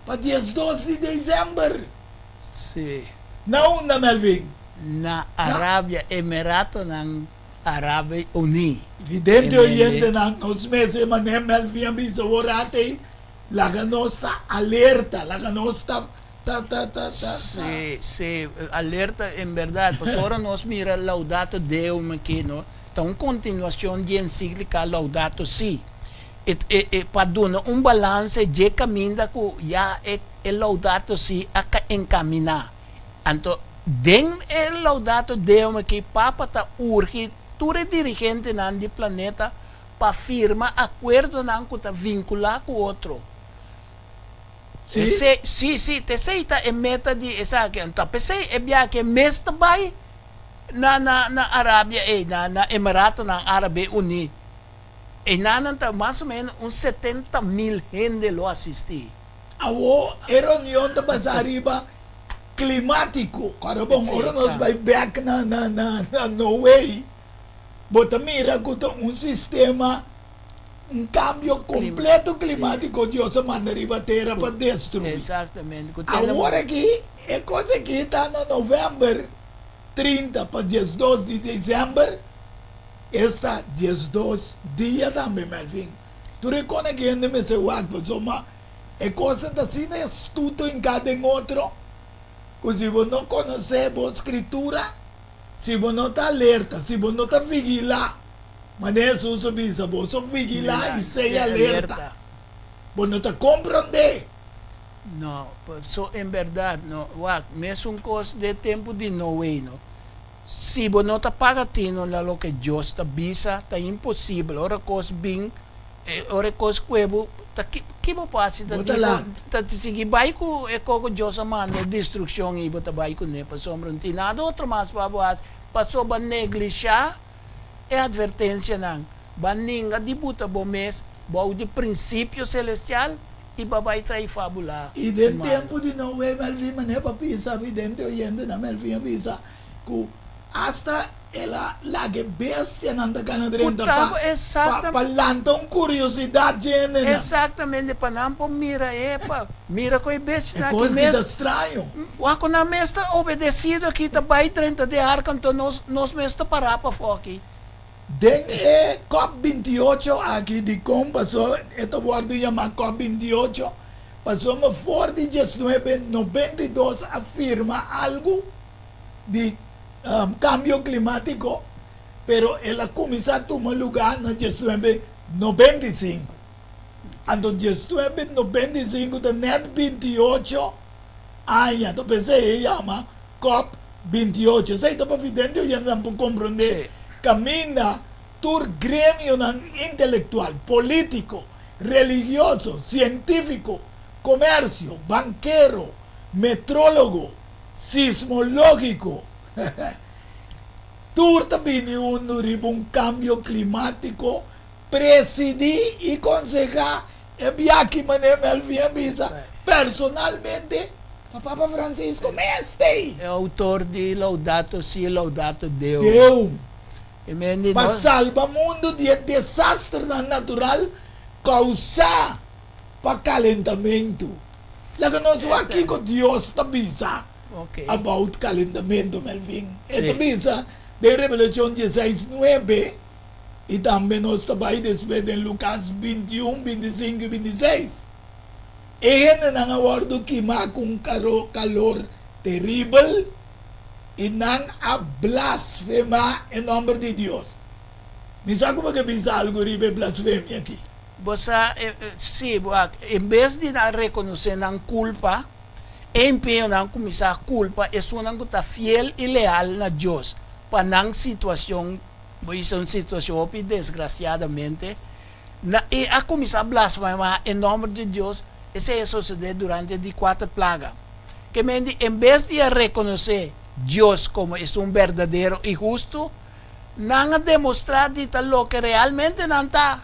pa 12 di december. Sí. Na unda, Melvin? Na Arabia, Emiratonan Arabe Uní. Vidente oyentenan, nos mester manera Melvin a bisa awor ate, laga nos ta alerta, laga nos ta ta ta ta ta. Sí, sí, alerta en berdad. Pasobra nos mira Laudato Deum aki, no? Ta un kontinuashon di ensíklika Laudato Si. E e e pa duna un balanse dje kaminda ku ya e e Laudato Si a enkaminá. Anto den e Laudato Deum aki Papa ta urgi tur e dirigentenan di planeta pa firma akuerdonan ku ta vinkulá ku otro. Sí? Esei, sí, sí, ta esei ta e meta di esaki. Anto p'esei e biaha mes ta bai na na na Arabia ei, na na Emiratonan Árabe Uní. Einanan ta mas o menos un 70,000 hende lo asistí. Awor e reunion ta basá riba klimátiko. Kòrda bon, ora nos bai bèk na na na na Noé, bo ta mira ku ta un sistema, un kambio kompleto klimátiko Dios a manda riba tera pa destruí. Awor aki e kos aki ta na novèmber 30 pa 12 di desèmber, esta 12 dia tambe, Melvin. Tur e kos aki hende mester wak pasobra e kosnan ta asina astuto hinká den otro ku si bo no konosé bo skritura, Si bo no ta alerta, si bo no ta vigilá, manera Hesus a bisa, boso vigilá i sea alerta. Bo no ta komprondé. No, so en bèrdat no. Wak, mesun kos den tempu di Noe, no. Si bo no ta paga tino na loke Dios ta bisa, ta imposibel. Ora kos bin, ora e kos kue bo, ta ki, ki bo por hasi? Ta Bo ta di bo lat. ta sigui bai ku e kos ku Dios a manda, e destrukshon ei bo ta bai kuné, pasobra no tin nada otro mas pa bo hasi. Pasobra bo a neglishá e atvertensianan, bo a ninga di buta bo mes bou di prinsipio selestial i bo a bai traí fábula I den humano. tempu di Noe, Melvin manera pa bisa vidente oyentenan, Melvin a bisa ku asta El a laga e bestianan ta kana drenta pa pa lanta un kuriosidat dje hendenan. Exactamente, pa nan por mira e, pa mira con e bestianan E aki kos mes. ki ta straño. Wak ku nan mes ta obedesido aki ta bai drenta den arka, anto nos nos mes ta pará pafó aki. Den e Cop 28 aki dikon paso e ta wòrdu yamá Cop 28? Pasobra for di 1992 a firma algu di kambio klimátiko, pero el a kuminsá tuma lugá na 1995. Anto 1995 ta nèt 28 aña, ta p'esei e yama Cop 28. Esei ta pa vidente oyentenan por komprondé kaminda tur gremionan intelektual, polítiko, religioso, sientífiko, komersio, bankero, metrólogo, Sismológiko, Tur ta bini hundu riba un kambio klimátiko presidí i konsehá e biaha manera Melvin a bisa personalmente pa Papa Francisco mes t'ei. E outor di Laudato Si, Laudato Deo. Deum. E men di Pa nos. salba mundu di e desasternan natural kousá pa kalentamentu. Laga nos wak kiko Dios ta bisa about kalentamentu, Melvin. E ta bisa den Revelashon dieseis nuebe i tambe nos ta bai despues den Lukas 21, 25 i 26. E hendenan a wòrdu kimá ku un kalor teribel i nan a blasfemá e nòmber di Dios. Mi sa ku bo ke bisa algu riba e blasfemia aki. Bo sa, sí, wak, en bes di nan rekonosé nan kulpa, e impeñonan kuminsá kulpa esunnan ku ta fiel i leal na Dios pa nan situashon, bo bisa un situashon hopi desgrasiadamente, na, i a kuminsá blasfemá e nòmber di Dios, esei a sosodé durante di kuater plaga. Ke men di, en bes di a rekonosé Dios komo esun berdadero i hustu, nan a demostrá di ta loke realmente nan ta,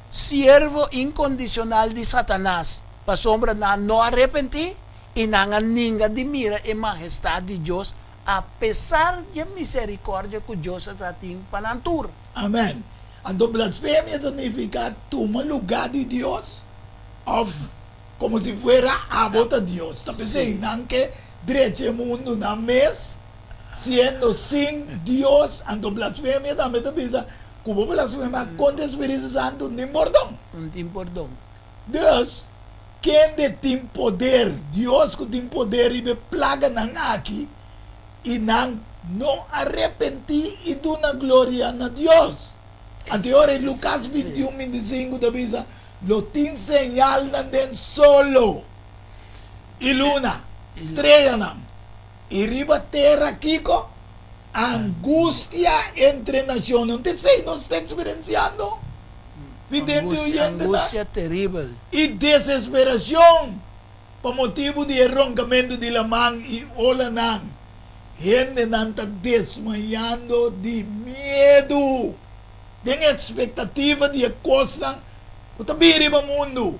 siervo inkondisional di Satanas, pasobra nan no a repentí i nan a ninga di mira e mahestat di Dios apesar dje miserikòrdia ku Dios a ta tin pa nan tur. Amèn. Anto blasfemia ta nifiká tuma lugá di Dios òf komo si fuera abo ta Dios. Ta p'esei nan ke drecha e mundu nan mes siendo sin Dios. Anto blasfemia tambe ta bisa Ku bo blasfemá kontra e Spiritu Santu, no tin pordon. No tin pordon. Dus, kende tin poder? Dios ku tin poder riba e plaganan aki i nan no a repentí i duna gloria na Dios. Anto e ora ei Lukas 21, 25 ta bisa, Lo tin señalnan den solo i luna, streanan, i riba tera kiko? Angustia entre nashonnan. Ta esei nos ta eksperensiando, vidente oyentenan? Angustia teribel. I desesperashon pa motibu di e ronkamentu di laman i olanan. Hendenan ta desmayando di miedu den ekspektativa di e kosnan ku ta bini riba mundu,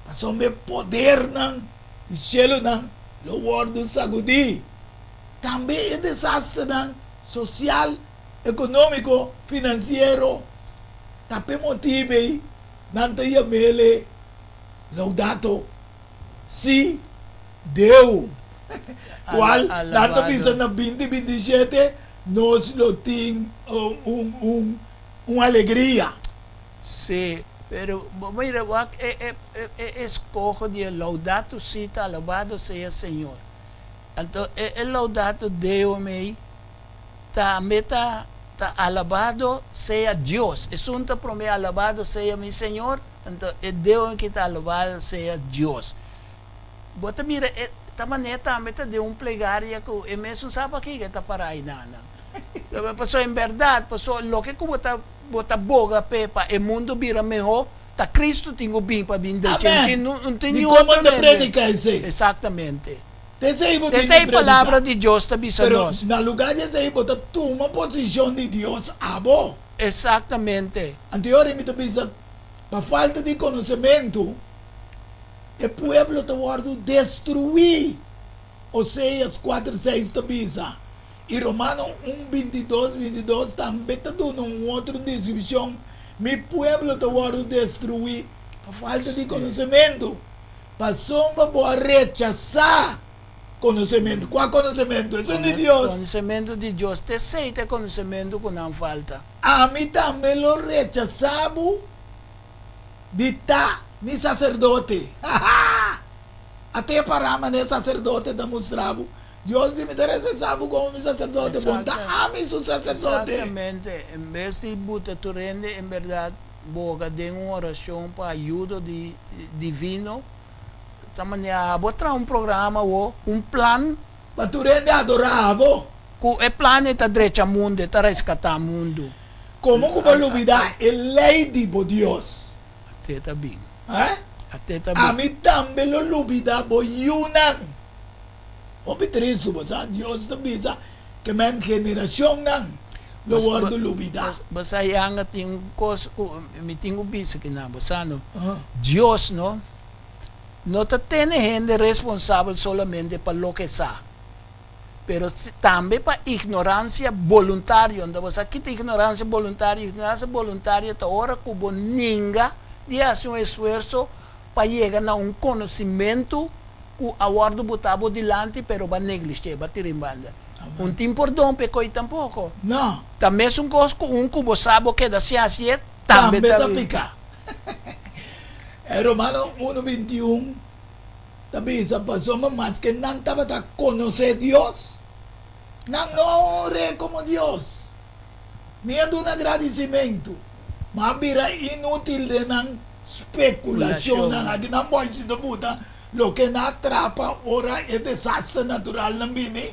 pasobra e podernan di shelunan lo wòrdu sagudí. Tambe e desasternan sosial, ekonómiko, finansiero ta p'e motibu ei nan ta yam'el Laudato Si Deo, kual nan ta bisa na 2027 nos lo tin un un alegria. Si, pero bo mira wak e e e eskoho di e Laudato Si ta Alabado sea Señor. Anto e e Laudato Deum ei tambe ta ta Alabado sea Dios. Esun ta prome Alabado sea mi Señor, anto e Deum aki ta Alabado sea Dios. Bo ta mira e ta manera tambe ta den un plegaria ku e mesun sa pakiko e ta para aynan. Pasobra en bèrdat, pasobra loke ku bo ta bo ta boga p'e pa e mundu bira mehó, ta Cristo tin ku bin pa bin drecha. Amèn! No tin Di niun komo otro ta mende. prediká esei? Eksaktamente. Ta esei bo tin Esei di palabra prediká. di Dios ta bisa Pero nos. na lugá di esei bo ta tuma posishon di Dios abo. Eksaktamente. Anto e ora mi ta bisa, pa falta di konosementu, e pueblo ta wòrdu destruí. Oseas kuater seis ta bisa, i Romano un 22, 22 tambe ta duna un otro deskripshon, Mi pueblo ta wòrdu destruí pa falta di konosementu. Pasobra bo a rechasá konosementu. Kua konosementu? Esun di Dios. Konosementu di Dios. Ta esei ta e konosementu ku nan falta. Ami tambe lo rechasá bo di ta mi saserdote. Ha-ha! Ate pará manera saserdote ta mustra bo. Dios di mi ta rechasá bo komo mi saserdote. Bo no ta ami su saserdote. Eksaktamente. En bes di buta tur hende en bèrdat boga den un orashon pa ayudo di divino, ta manera abo traha un programa awo, un plan. Pa tur hende adorá abo. Ku e plan ei ta drecha mundu, e ta reskatá mundu. Komo ku bo lubidá e lei di bo Dios? Ate ta bin. Eh? Ate ta bin. Ami tambe lo lubidá bo yunan. Hopi tristu, bo sa, Dios ta bisa ke men generashonnan lo wòrdu lubidá. Bo sa yanga tin un kos ku mi tin ku bisa kinan, bo sa no? Dios no no ta tene hende responsabel solamente pa loke sa, pero tambe pa ignoransia boluntario. Anto bo sa kita ignoransia boluntario? Ignoransia boluntario ta ora ku bo ninga di hasi un esfuerso pa yega na un konosimentu ku a wòrdu botá bo dilanti pero bo a neglish'é, bo a tira en banda. Un tin pordon p'e koi tampoko. No. Ta mesun kos ku un ku bo sa bo keda sin hasié tambe ta piká. E Romano unu 21 ta bisa, Pasobra maske nan tabata konosé Dios, nan no a honr'é komo Dios, ni a duna gradisimentu, ma a bira inútil den nan Spekulashonnan aki nan boy si ta buta loke nan a trapa ora e desaster naturalnan bini,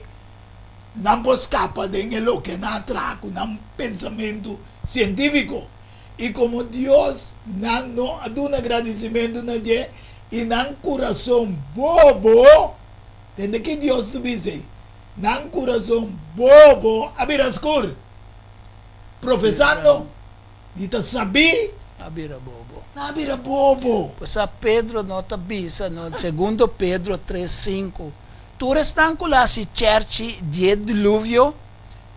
nan por skapa den e loke nan a traha ku nan pensamentu sientífiko. I komo Dios nan no a duna gradisimentu na dje i nan kurason bobo, tende ki Dios ta bisa ei, nan kurason bobo a bira skur, profesando. Di ta sabí. A bira bobo. Nan a bira bobo. Pasá Pedro no ta bisa no, Segundo Pedro tres sinku, Tur esnan ku la hasi chèrchi di e diluvio,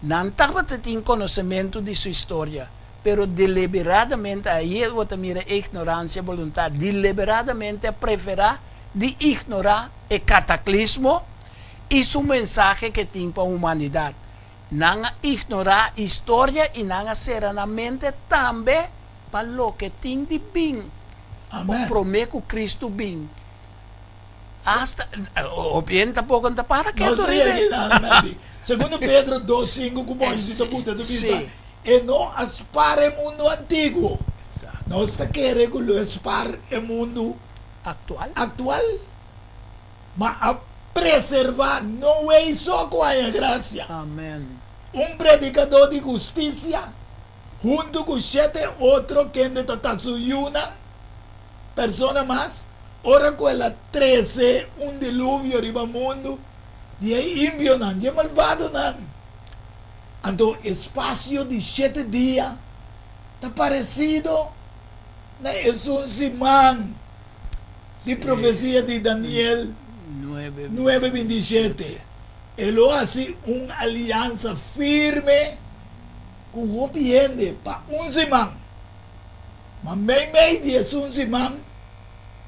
nan tabata tin konosementu di su historia, pero deliberadamente, ahí bo ta mira e ignoransia boluntario, deliberadamente a preferá di ignorá e kataklismo i su mensahe ke tin pa humanidat. Nan a ignorá historia i nan a sera nan mente tambe pa loke tin di bin Amen. promé ku Kristu bin. Hasta hopi hende tampoco no ta para ketu Nos ta riba yega nan. Segundo Pedro 2:5 ku Moises a buta ta bisa, E no a spar e mundu antiguo. Nos ta kere ku lo e spar e mundu Aktual. Aktual. Ma a preservá Noe i so ku haña grasia. Amen. Un predikadó di hustisia huntu ku shete otro kende ta ta su yunan. Persona mas, ora ku el a trese un diluvio riba mundu di e impionan, di e malbadonan. Anto e spasio di shete dia ta paresido na esun siman di profesia di Daniel nuebe 27. E lo hasi un aliansa firme ku hopi hende pa un siman. Ma meimei di esun siman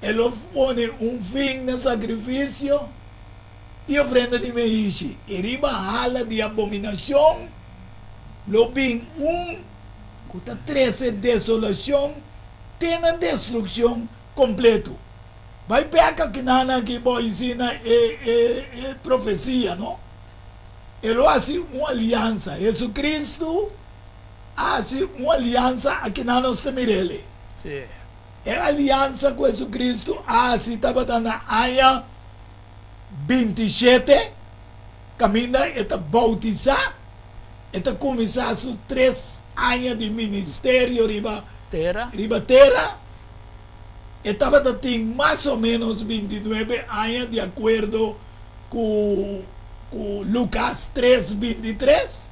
e lo pone un fin na sakrifisio i ofrenda di meishi, i riba hala di abominashon lo bin un ku ta trese desolashon te na destrukshon kompletu. Bai bek akinan aki bo isina e e profesia, no? E lo hasi un aliansa. Hesukristu a hasi un aliansa akinan nos ta mir'el. Sí. E aliansa ku Hesukristu a hasi tabata na aña 27, kaminda e ta boutisá, e ta kuminsá su tres aña di ministerio riba Tera. riba tera. E tabata tin mas o ménos 29 aña di akuerdo ku ku Lukas 3, 23.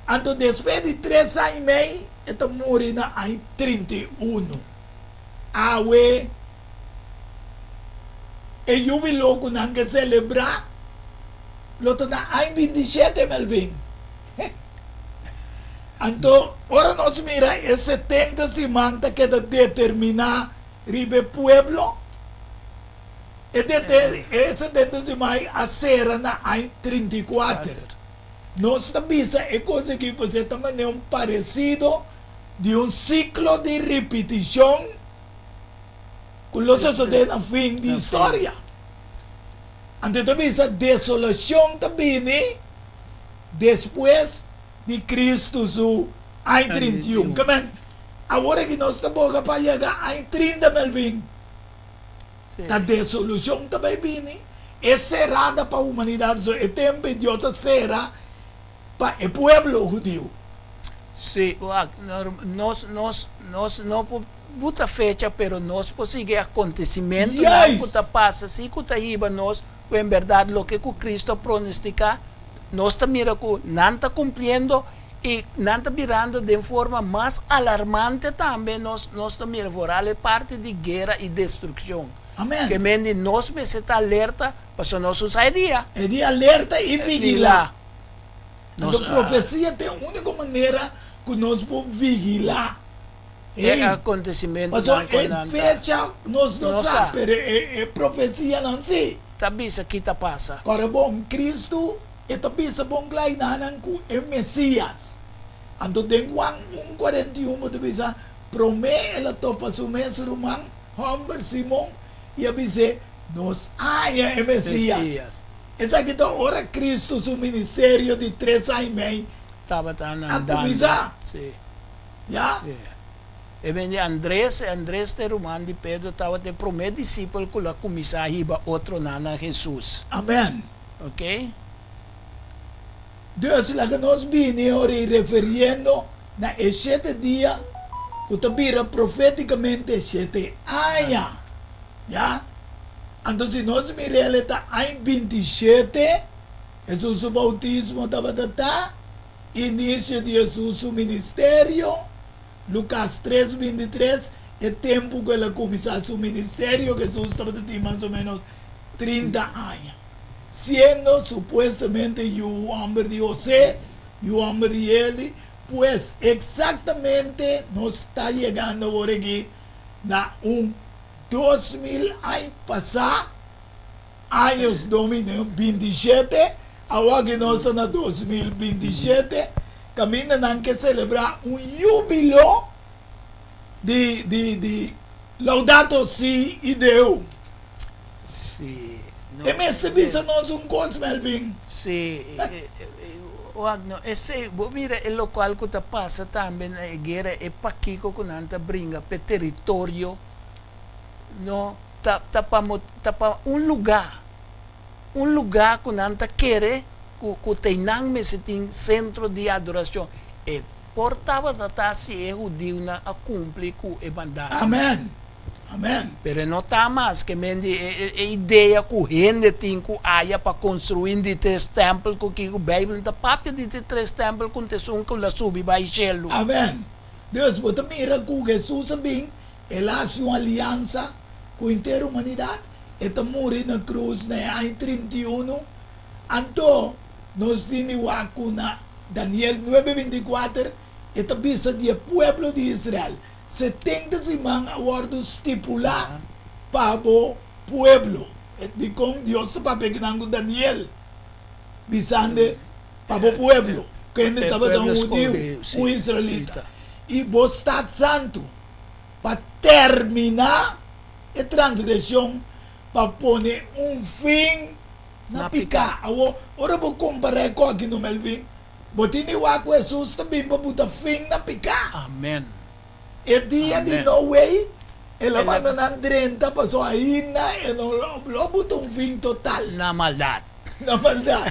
Anto despues di tres aña i mei e ta muri na aña 31. Awe e yubilo ku nan ke selebrá lo ta na aña 27, Melvin. Anto ora nos mira e 70 siman ta keda determiná riba e pueblo, e e 70 siman a sera na aña 34. Nos ta bisa e kos aki pasobra ta manera un paresido di un siklo di ripitishon ku lo sosodé na fin di historia. Anto e ta bisa desolashon ta bini despues di Kristu su aña 31. Ke men, awor aki nos ta boga pa yega aña 30, Melvin. Ta desolushon ta bai bini, e serada pa humanidat, so e tempu e Dios a sera pa e pueblo hudiu. Sí, wak, nos, nos, nos no por buta fecha, pero nos por sigui acontecimentonan cu ta pasa, sí cu ta hiba nos cu en berdad loke cu Cristo a pronostica, nos ta mira cu nan ta cumpliendo y nan ta birando den forma mas alarmante tambe, nos, nos ta mira vooral e parti di guera y destruccion. Amen. Ke men di nos mester ta alerta, pasobra nos no sa e dia. E di alerta y vigila. Nos, Anto profecia ta e unico manera cu nos por vigila. E Ey, acontecimentonan pasobra cu e nan ta. fecha nos no No sa, sa. pero e e profecianan si. Ta bisa ki ta pasa. Ora bon, Cristo e ta bisa bon kla i nanan ku e Mesias. Anto den Juan un 41 bo ta bisa, Promé el a topa su mes ruman hòmber Simon i a bis'é, Nos haña e Mesias. Mesias. Esaki ta ora Cristo su ministerio di tres aña i mei Tabata a andando. kuminsá. Sí. Ya. Sí. E ben di Andres, Andres ta e ruman di Pedro, tabata e promé disipel ku lo a kuminsá hiba otronan na Hesus. Amèn. Ok. Dus laga nos bini ora i referiendo na e shete dia ku ta bira profétikamente shete aña. Ya. Anto si nos mir'el e ta aña 27, Hesus su boutismo tabata ta inisio di Hesus su ministerio, Lukas 3, 23, e tempu ku el a kuminsá su ministerio, Hesus tabata tin mas o ménos 30 aña. Siendo supuestamente yu homber di José, yu homber di Eli, pues exactamente nos ta yegando awor aki na un 2000 aña pasá, años Domini 27, awor aki nos ta na 2027, caminda nan ke celebra un jubilo di di di Laudato Si y Deum. Sí, no. E mester bisa nos un kos, Melvin. Sí, wak no, esei, bo mira e lokual ku ta pasa tambe na e guera, e pakiko ku nan ta bringa p'e teritorio, no, ta ta pa ta pa un lugá, un lugá ku nan ta kere ku ku ta einan mester tin sentro di adorashon. E por tabata ta si e hudiunan a kumpli ku e mandato. Amen. Amen. Pero e no ta mas ke men di e e idea ku hende tin ku haya pa konstruí di tres tèmpel ku kiko Beibel no ta papia di di tres tèmpel ku esun ku la subi bai shelu. Amen. Dus bo ta mira ku Hesus a bin, el a hasi un aliansa ku henter humanidat, e ta muri na krus na e aña 31, anto nos tin di wak ku na Daniel nuebe 24 e ta bisa di e pueblo di Israel, 70 siman a wòrdu stipulá pa bo pueblo. Dikon Dios ta papia kinan ku Daniel, bisande pa bo pueblo, kende tabata un hudiu, un israelita, i bo stat santu, pa terminá e transgreshon, pa pone un fin na piká. Awor, ora bo kompará e kòki no, Melvin, Bo tin di wak ku Hesus ta bin pa buta fin na piká. Amen. E dia di Noe, el a manda nan drenta pasobra ainda e no lo buta un fin total. Na maldat. Na maldat.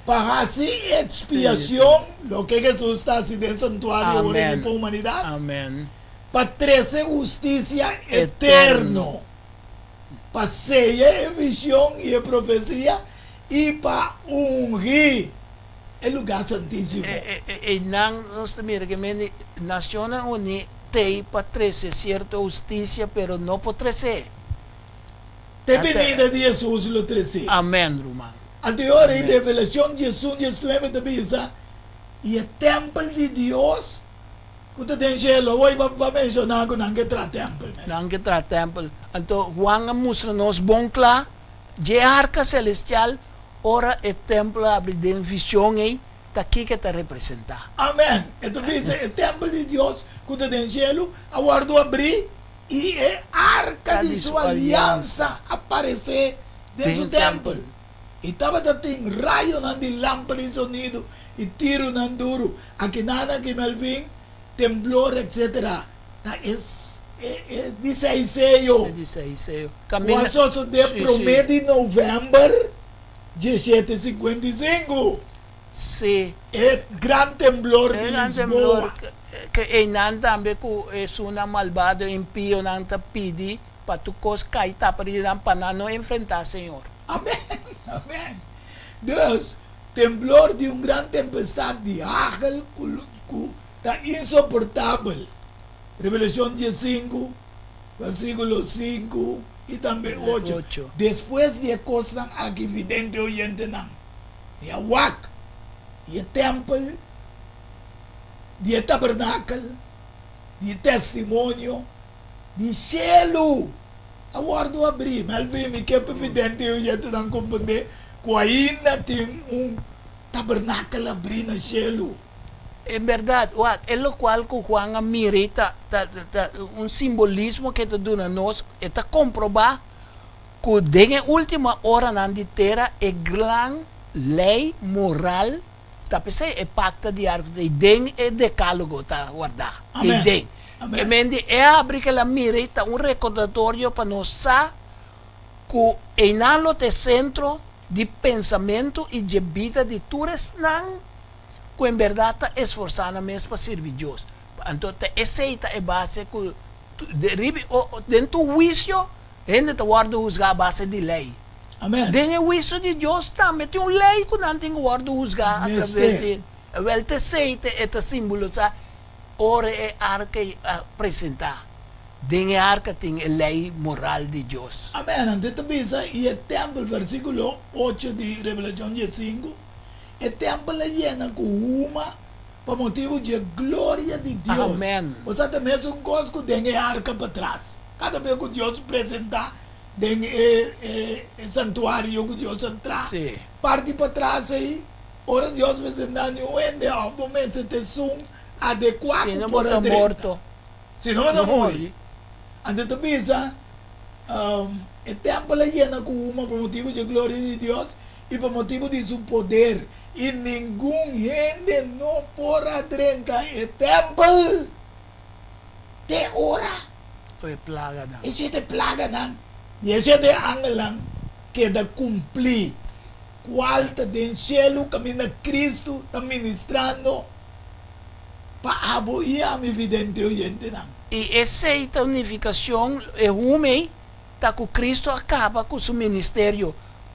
Pa hasi ekspiashon, loke Hesus ta hasi den santuario awor aki pa humanidat. Amen. Pa trese hustisia eterno. Pa seya e vision i e profesia i pa ungi e lugá santísimo. Einan nos ta mira ke mende Nacionnan Uní t'ei pa trese sierto hustisia, pero no por tres'é. Te binida di Hesus lo tres'é. Amèn, ruman. Anto e ora ei Revelashon diesun diesnuebe ta bisa, I e tèmpel di Dios Ku ta den shelu. Awor bo a menshoná ku nan ke traha tèmpel. Nan ke traha tèmpel. Anto Juan a mustra nos bon kla dje arka selestial ora e tèmpel a abri den vishon ei ta kiko e ta representá. Amèn. E ta bisa e tèmpel di Dios ku ta den shelu a wòrdu abrí i e arka di su aliansa a paresé den su tèmpel. I tabata tin rayonan di lamper i sonido i tirunan duru. Akinan aki Melvin, temblor etc. Ta e e di seis seyo. E di seis seyo. Ku a sosodé promé di novèmber diesshete sinkuenta i sinku. Sí. E gran temblor di Lisboa. E gran temblor ke einan tambe ku esunnan malbado impionan ta pidi pa tur kos kai tapa di nan pa nan no enfrentá Señor. Amén, amén. Dus, temblor di un gran tempestad di hagel ku ku ta insoportabel. Revelashon diesinku, versíkulo sinku i tambe ocho. Despues di e kosnan aki vidente oyentenan, mi a wak i e tèmpel di e tabernakel di e testimonio Di shelu a wòrdu abrí. Melvin, mi ke pa vidente i oyentenan komprendé ku ainda tin un tabernakel abrí na shelu. En bèrdat, wak, e lokual ku Juan a mira ei ta, ta, ta un simbolismo ku e ta duna nos, e ta komprobá ku den e último oranan di tera e gran lei moral Ta p'esei e pakto di arko ta ei den e Dekálogo ta wardá, ei den. E men di e habri ku el a mira ei ta un rekordatorio pa nos sa ku einan lo ta e sentro di pensamentu i dje bida di tur esnan ku en bèrdat ta esforsá nan mes pa sirbi Dios. Anto ta esei ta e base ku riba den tur huisio hende ta wòrdu husgá a base di lei. Amen. Den e huiso di Dios tambe tin un lei ku nan tin ku wòrdu husgá a traves di. Awèl ta esei ta e ta simbolisá ora e arka ei a presentá. Den e arka tin e lei moral di Dios. Amen. Anto e ta bisa, i e tèmpel, versíkulo ocho di Revelashon diesinku, e tèmpel a yena ku huma pa motibu dje gloria di Dios. Amen. Osea ta mesun kos ku den e arka patras. Kada bes ku Dios presentá den e santuario ku Dios a traha. Parti patras ei, ora Dios presentá niun hende òf bo mester ta esun adekuá ku por a drenta. Si no bo ta muri. Anto ta bisa. E tèmpel a yena ku huma pa motibu dje gloria di Dios i pa motibu di su poder, i ningun hende no por a drenta e tèmpel te ora ku e plaganan. E shete plaganan di e shete angelnan keda kumplí, kual ta den shelu kaminda Kristu ta ministrando pa abo i ami, vidente oyentenan. I esei ta un nifikashon, e huma ei ta ku Kristu a kaba ku su ministerio,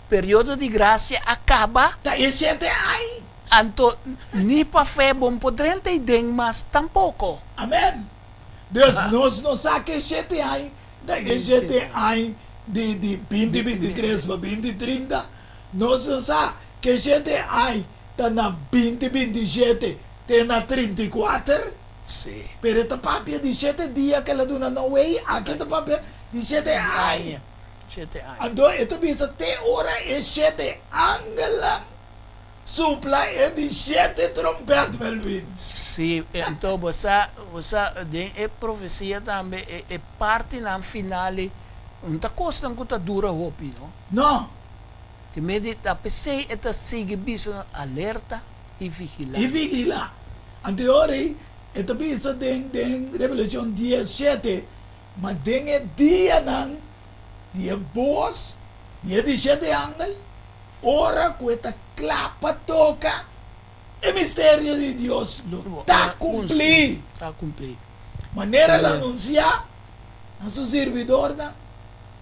periodo di grasia a kaba. Ta e shete ai. Anto ni pa fe bo no por drenta ei den mas tampoko. Amen. Dus nos no sa ke shete ai ta e shete ai di di binti 23 pa binti 30. Nos no sa ke shete ai ta na binti 27 te na 34. Sí. Pero e ta papia di shete dia ku el a duna Noe, aki e ta papia di shete aña. Shete aña. Anto e ta bisa te ora e shete angelnan supla e di shete trompèt, Melvin. Sí, anto bo sa, bo sa den e profesia tambe e e partinan final ei no ta kosnan ku ta dura hopi, no. No. Te medi ta p'esei e ta sigui bisa nan alerta i vigilá. I vigilá. Anto e ora ei e ta bisa den den Revelashon 17, Ma den e dianan di e bos di e di shete angel, ora ku e ta kla pa toka, e misterio di Dios lo ta kumplí. Ta kumplí. Manera el a anunsiá na su sirbidornan,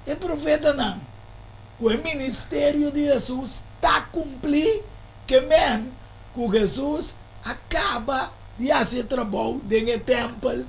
e profetanan, ku e ministerio di Hesus ta kumplí, ke men ku Hesus a kaba di hasi e trabou den e tèmpel.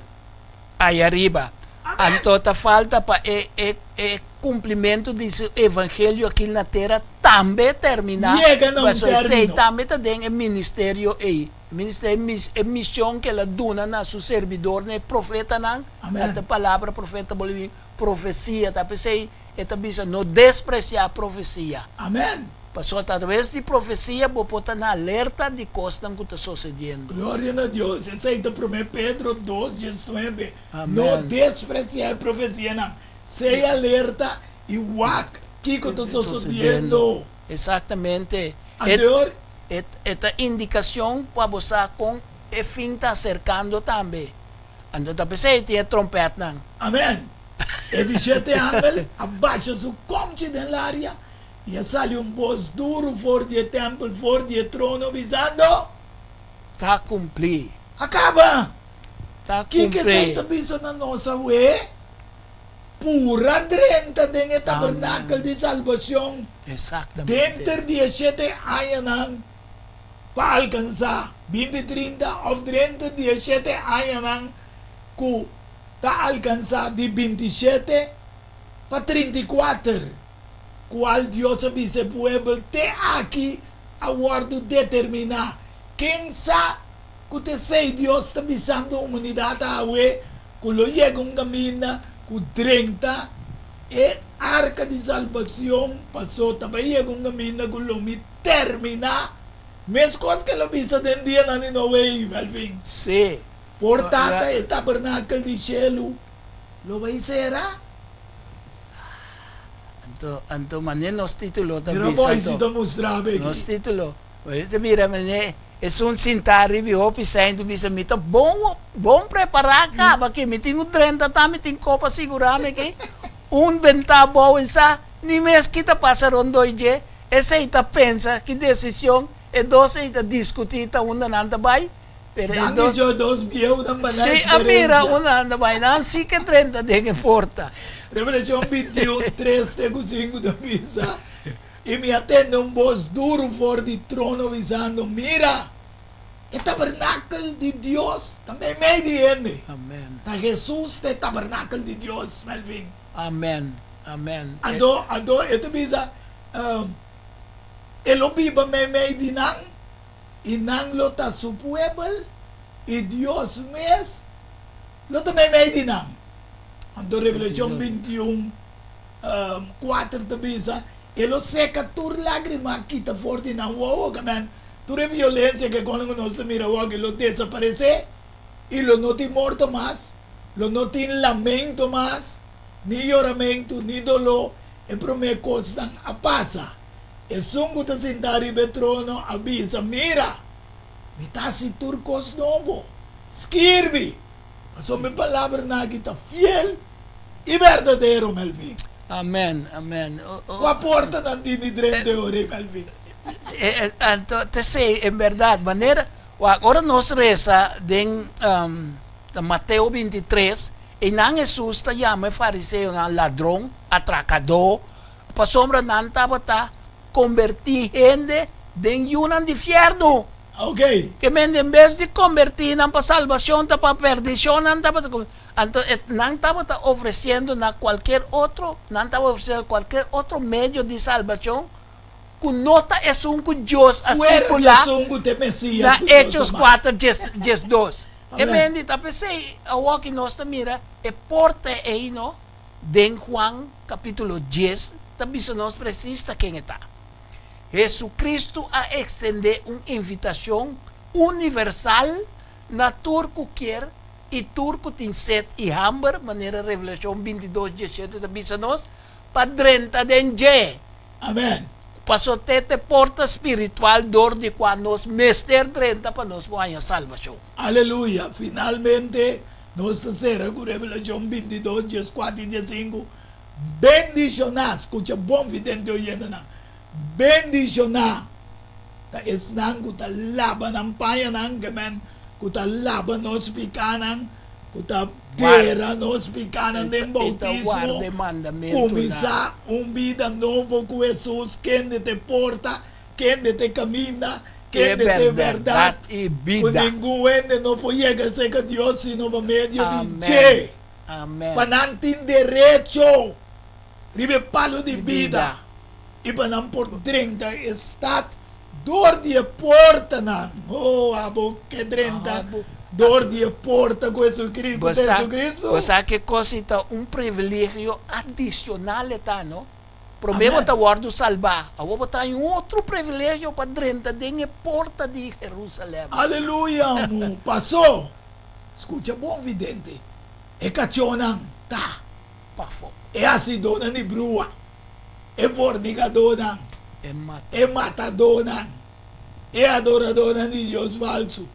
Ayariba. Anto ta falta pa e e e kumplimentu di su evangelio aki na tera tambe terminá. Yega na un Pasobra esei término. tambe ta den e ministerio ei. E ministerio, mis, e mision ku el a duna na su serbidornan, e profetanan. Amèn. Ata palabra profeta bolbe bin profesia. Ta p'esei e ta bisa no despresiá profesia. Amèn. Pasobra ta atraves di profesia bo por ta na alerta di kosnan ku ta sosediendo. Gloria na Dios! Esei ta Promé Pedro dos diesnuebe. No Amèn. despresiá e profesianan. Sea alerta i wak kiko ta sosodiendo. Eksaktamente. Anteor. E e ta indikashon pa bo sa kon e fin ta aserkando tambe. Anto ta p'esei tin e trompètnan. Amèn! E di shete angel a basha su komchi den laria i a sali un bos duru for di e tèmpel, for di e trono, bisando. Ta kumplí! A kaba! Ta Kiko esei kumplí! ta bisa na nos awe? Pura drenta den e tabernakel Amèn! di salbashon Eksaktamente. denter di e shete añanan pa alkansá binti trinta òf drenter di e shete añanan ku ta alkansá di 27 pa 34, kual Dios a bisa e puebel te aki a wòrdu determiná. Ken sa ku ta esei Dios ta bisando humanidat awe ku lo yega un kaminda ku drenta e arka di salbashon pasó ta bai yega un kaminda ku lo mi terminá meskos ku el a bisa den dianan di Noe, Melvin? Sí. Por tata e tabernakel di shelu lo bai sera. Anto, anto mane nos titulo ta Mira bisa boy si anto. ta mustra be Nos aki. titulo. Bo ta mira mane esun sintá riba e hopi sein ta bisa mi ta bon bon prepará kaba aki mi tin un drenta ta mi tin kopa sigurá mi aki un bentá abou en sa ni mes ki ta pasa rondoi dje esei ta pensa ki desishon e dos ei ta diskutí ta unda nan ta bai. Pero e Nan dos. di dos bieunan ba na Sí, a mira experiencia. una anda bai, nan sí ke drenta den e porta. Revelashon 21, 3 te ku 5 ta bisa, I mi a tende un bos duru for di trono bisando, Mira, e tabernakel di Dios ta meimei di hende. Amen. Ta Hesus ta e tabernakel di Dios, Melvin. Amen. Amen. E. Anto, anto e ta bisa, E lo biba meimei di nan. I nan lo ta su puebel, i Dios mes lo ta meimei di nan. Anto Revelashon 21, 4 ta bisa, E lo seka tur lágrima kita for di nan wowo, ke men tur e violensia ke kono ku nos ta mira awoki lo desaparesé, i lo no tin morto mas, lo no tin lamento mas, ni yoramentu, ni doló. E promé kosnan a pasa. Esun ku ta sintá riba e trono a bisa, Mira! Mi ta hasi tur kos nobo. Skirbi, pasobra mi palabranan aki ta fiel i berdadero, Melvin. Amen, amen. Kua portanan tin di drenta e ora ei, Melvin? Anto, ta esei, en bèrdat, manera, wak, ora nos resa den Mateo 23, einan Hesus ta yama e fariseonan ladron, atrakadó, pasobra nan tabata kombertí hende den yunan di fièrnu. Ok. Ke men en bes di kombertí nan pa salbashon ta pa perdishon nan tabata Anto e nan tabata ofresiendo na kualkier otro, nan tabata ofresiendo kualkier otro medio di salbashon ku no ta esun ku Dios a Fuera di stipulá esun ku ta e Mesías na ku Dios a Hechos manda. kuater djes 12. E Amèn. men di ta p'esei awor ki nos ta mira e porta ei no den Juan kapítulo 10 ta bisa nos presis ta ken e ta. Hesukristu a ekstendé un invitashon universal na tur ku kier i tur ku tin set i hamber, manera Revelashon 22, 17 ta bisa nos, pa drenta den dje. Amèn. Paso te ta e porta spiritual dor di kua nos mester drenta pa nos por haña salbashon. Aleluya! Finalmente, nos ta sera ku Revelashon 22, 14 i 15, Bendishoná, skucha bon vidente oyentenan, bendishoná ta esnan ku ta laba nan pañanan, ke men ku ta laba nos pikánan, ku ta dera nos pikánan den boutismo, kuminsá un bida nobo ku Hesus, kende ta e porta, kende ta e kaminda, kende ta e bèrdat, ku ningun hende no por yega serka Dios sino pa medio di dje. Pa nan tin derecho riba e palu di bida i pa nan por drenta e stat dor di e portanan. Oh, abo ke drenta dor di e porta ku Jesucristo, ku ta Jesucristo? Bo sa ke kos ei ta un privilegio adicional e ta, no? Promé bo ta wòrdu salbá, awor bo ta haña un otro privilegio pa drenta den e porta di Jerusalèm. Aleluya, mu pasó. Skucha bon, vidente, e kachónan ta. Pafó. E hasidónan di brua, e fornikadónan, e matadónan, e adoradónan di dios falsu,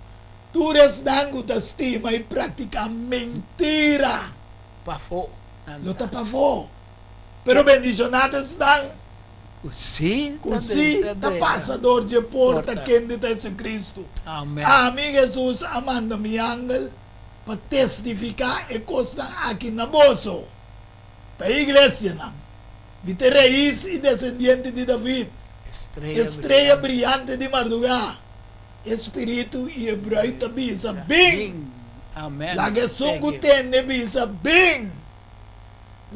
tur esnan ku ta stima i praktiká mentira, Pafó nan lo ta. ta pafó. Pero bendishoná ta esnan Ku sí ku ta sí drenta ta drenta pasa dor dje porta porta. kende ta Jesucristo. Amèn. Ami, Hesus, a manda mi angel pa testifiká e kosnan aki na boso, pa e iglesianan. Mi ta e rais i desendiente di David, E e strea strea briyante di mardugá. E spiritu i e bruid ta bisa, Bin! Bin! Amèn. Laga esun ku Peggy. tende bisa, Bin!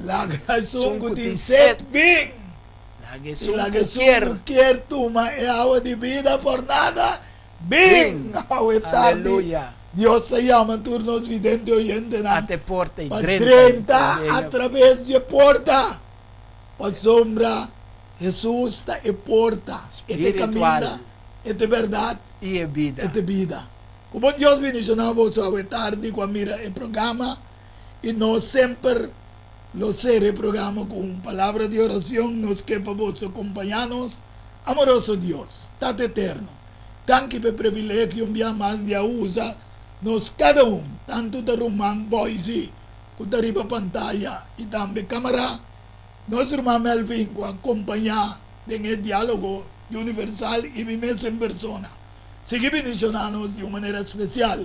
Laga esun Esun ku ku tin tin set, set. bin! Laga I esun laga ku esun kier. ku kier tuma e awa di bida por nada, bin! Bin! Awe tardi, Aleluya! Dios ta yama tur nos vidente oyentenan Ata e porta i pa drenta drenta den e. atraves dje porta, pasobra Hesus ta e porta, e ta e kaminda, Spiritual. e ta e bèrdat, I e bida. e ta e bida. Ku bon Dios bendishoná boso awe tardi ku a mira e programa i nos semper lo sera e programa ku un palabra di oracion. Nos ke pa boso kompañá nos. Amoroso Dios, Tata Eterno, danki pa e privilegio un bia mas di a usa nos kada un, tantu ta ruman Boise ku ta riba pantaya i tambe kamara, nos ruman Melvin ku a kompañá den e dialogo di Universal i mi mes en persona. Sigui bendishoná nos di un manera spesial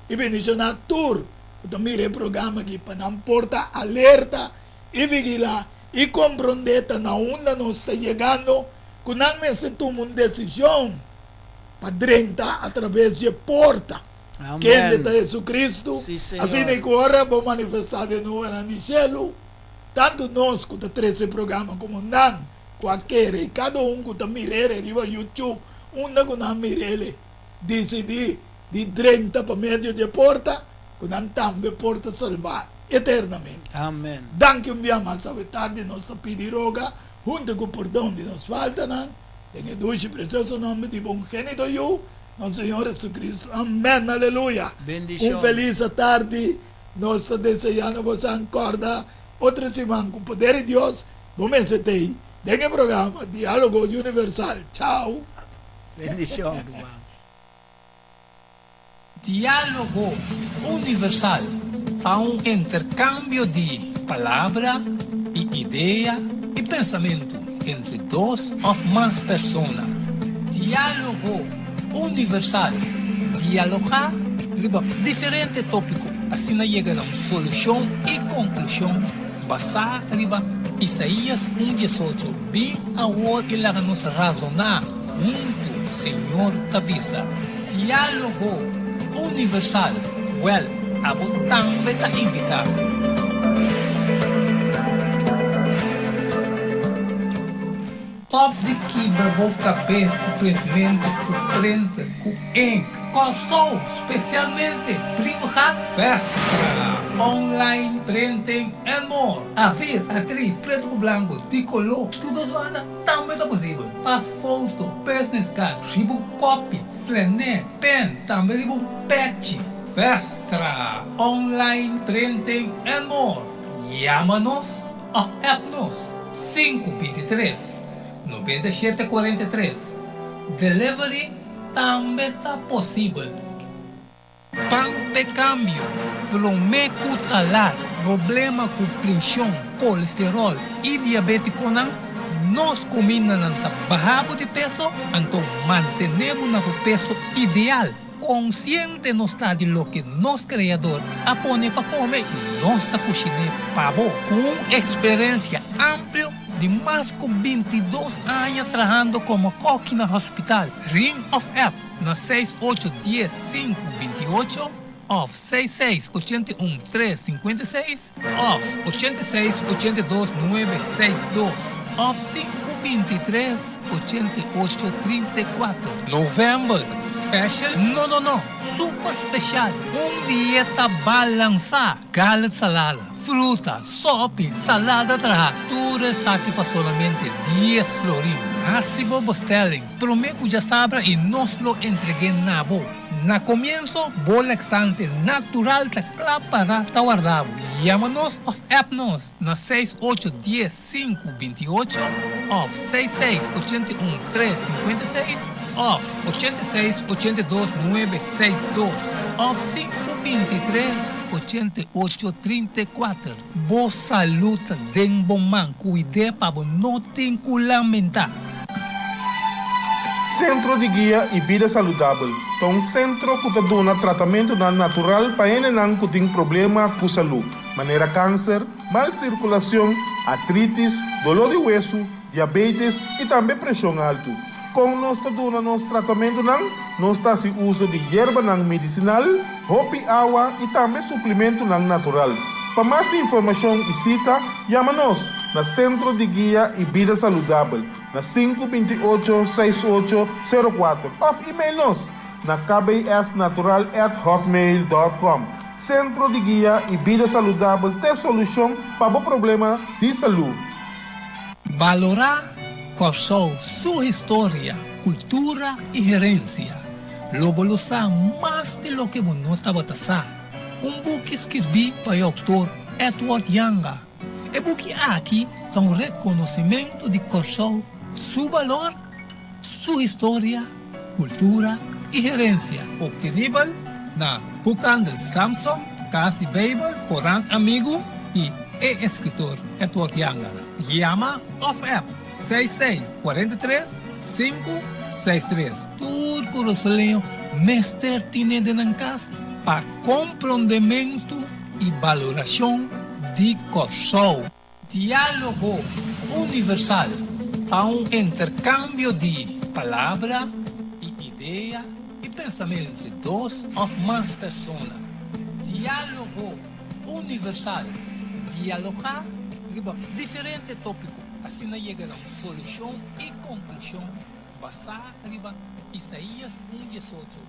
i bendishoná tur ku ta mira e programa aki pa nan por ta alerta i vigilá i komprondé ta na unda nos ta yegando ku nan mester tuma un desishon pa drenta atraves dje porta, kende ta Jesucristo. Asina ku ora bo manifestá den nubenan di shelu, tantu nos ku ta trese e programa komo nan ku a kere i kada un ku ta mir'é riba YouTube unda ku nan mir'é disidí di drenta pa medio dje porta, ku nan tambe por ta salbá eternamente. Amen. Danki un bia mas awe tardi nos ta pidi roga hunto ku pordon di nos faltanan, den e dushi precioso nomber di bo ungenito Yu, nos Señor Jesucristo. Amen. Aleluya. Un Bendicion. feliz atardi nos ta deseando bosan. Corda otro siman ku poder di Dios. Bo mester t'ei den e programa Diálogo Universal. Chao! Bendishon, ruman. Diálogo Universal ta un interkambio di palabra i idea i pensamentu entre dos òf mas persona. Diálogo Universal, dialogá riba diferente tópiko asina yega na un solushon i konklushon basá riba Isaías un diesocho, Bin awor i laga nos razoná huntu, Señor ta bisa. Diálogo Universal, Wèl, abo tambe ta invitá. Stop di kibra bo kabes ku printmentu, ku printer, ku ink. Kòrsou, spesialmente Brievengat, Vestra, online printing and more. Afir, atri, pretu ku blanku, di koló, tur dos banda tambe ta posibel. Pas foto, business card, riba un kopi, flené, pen, tambe riba un pechi. Vestra, online printing and more. Yama nos òf app nos 523 97 43. Delivery tambe ta posibel. Pan p'e kambio, promé ku ta lat. Problema ku prenshon, kolesteròl i diabétikonan, nos kumindanan ta baha bo di peso, anto mantené bo na bo peso ideal. Konsiente nos ta di loke nos Kreador a pone pa kome i nos ta kushiné pa bo. Ku un eksperensia amplio di mas ku bintidos aña trahando komo kòki na hospital, ring òf app na seis ocho dies sinku binti ocho òf seis seis ochenta i un tres sinkuenta i seis òf ochenta i seis ochenta i dos nuebe seis dos òf sinku binti tres 88 34. November special? No no no! Super special! Un dieta balansá! Gallet salada, fruta, sopi, salada trahá, tur esaki pa solamente 10 florin. Hasi bo bestelling promé ku djasabra i nos lo entreg'é na bo. Na komienso, bo laxante natural ta kla pará ta warda bo. Yama nos òf app nos na seis ocho dies sinku binti ocho òf seis seis ochenta i un tres sinkuenta i seis òf ochenta i seis ochenta i dos nuebe seis dos òf sinku binti tres ochenta i ocho trinta i kuater. Bo salú ta den bo man, kuid'é pa bo no tin ku lamentá. Sentro di Guia i Bida Saludabel ta un sentro ku ta duna tratamentunan natural pa hendenan ku tin problema ku salú, manera kanser, mal sirkulashon, artritis, doló di wesu, diabetes i tambe preshon altu. Kon nos ta duna nos tratamentunan? Nos ta hasi uso di yerbanan medisinal, hopi awa i tambe suplementunan natural. Pa mas informashon i sita, yama nos na Sentro di Guia i Bida Saludabel na 528 6804 òf email nos na kbsnatural@hotmail.com. Sentro di Guia i Bida Saludabel ta e solushon pa bo problema di salú. Balorá Kòrsou su historia, kultura i herensia. Lo bo lo sa mas di loke bo no tabata sa. Un buki skirbí pa e outor Edward Janga. E buki aki ta un rekonosimentu di Kòrsou su balor, su historia, kultura i herensia. Optenibel na Boekhandel Samson, Kas di Beibel, Korant Amigu i e eskritor Edward Janga. Yama òf app seis seis kuarenta i tres sinku seis tres. Tur kurasoleño mester tine den nan kas pa komprondementu i balorashon di Kòrsou. Diálogo Universal ta un interkambio di palabra i idea i pensamentu entre dos òf mas persona. Diálogo Universal, dialogá riba diferente tópiko, asina yega na un solushon i konklushon basá riba Isaías un diesocho.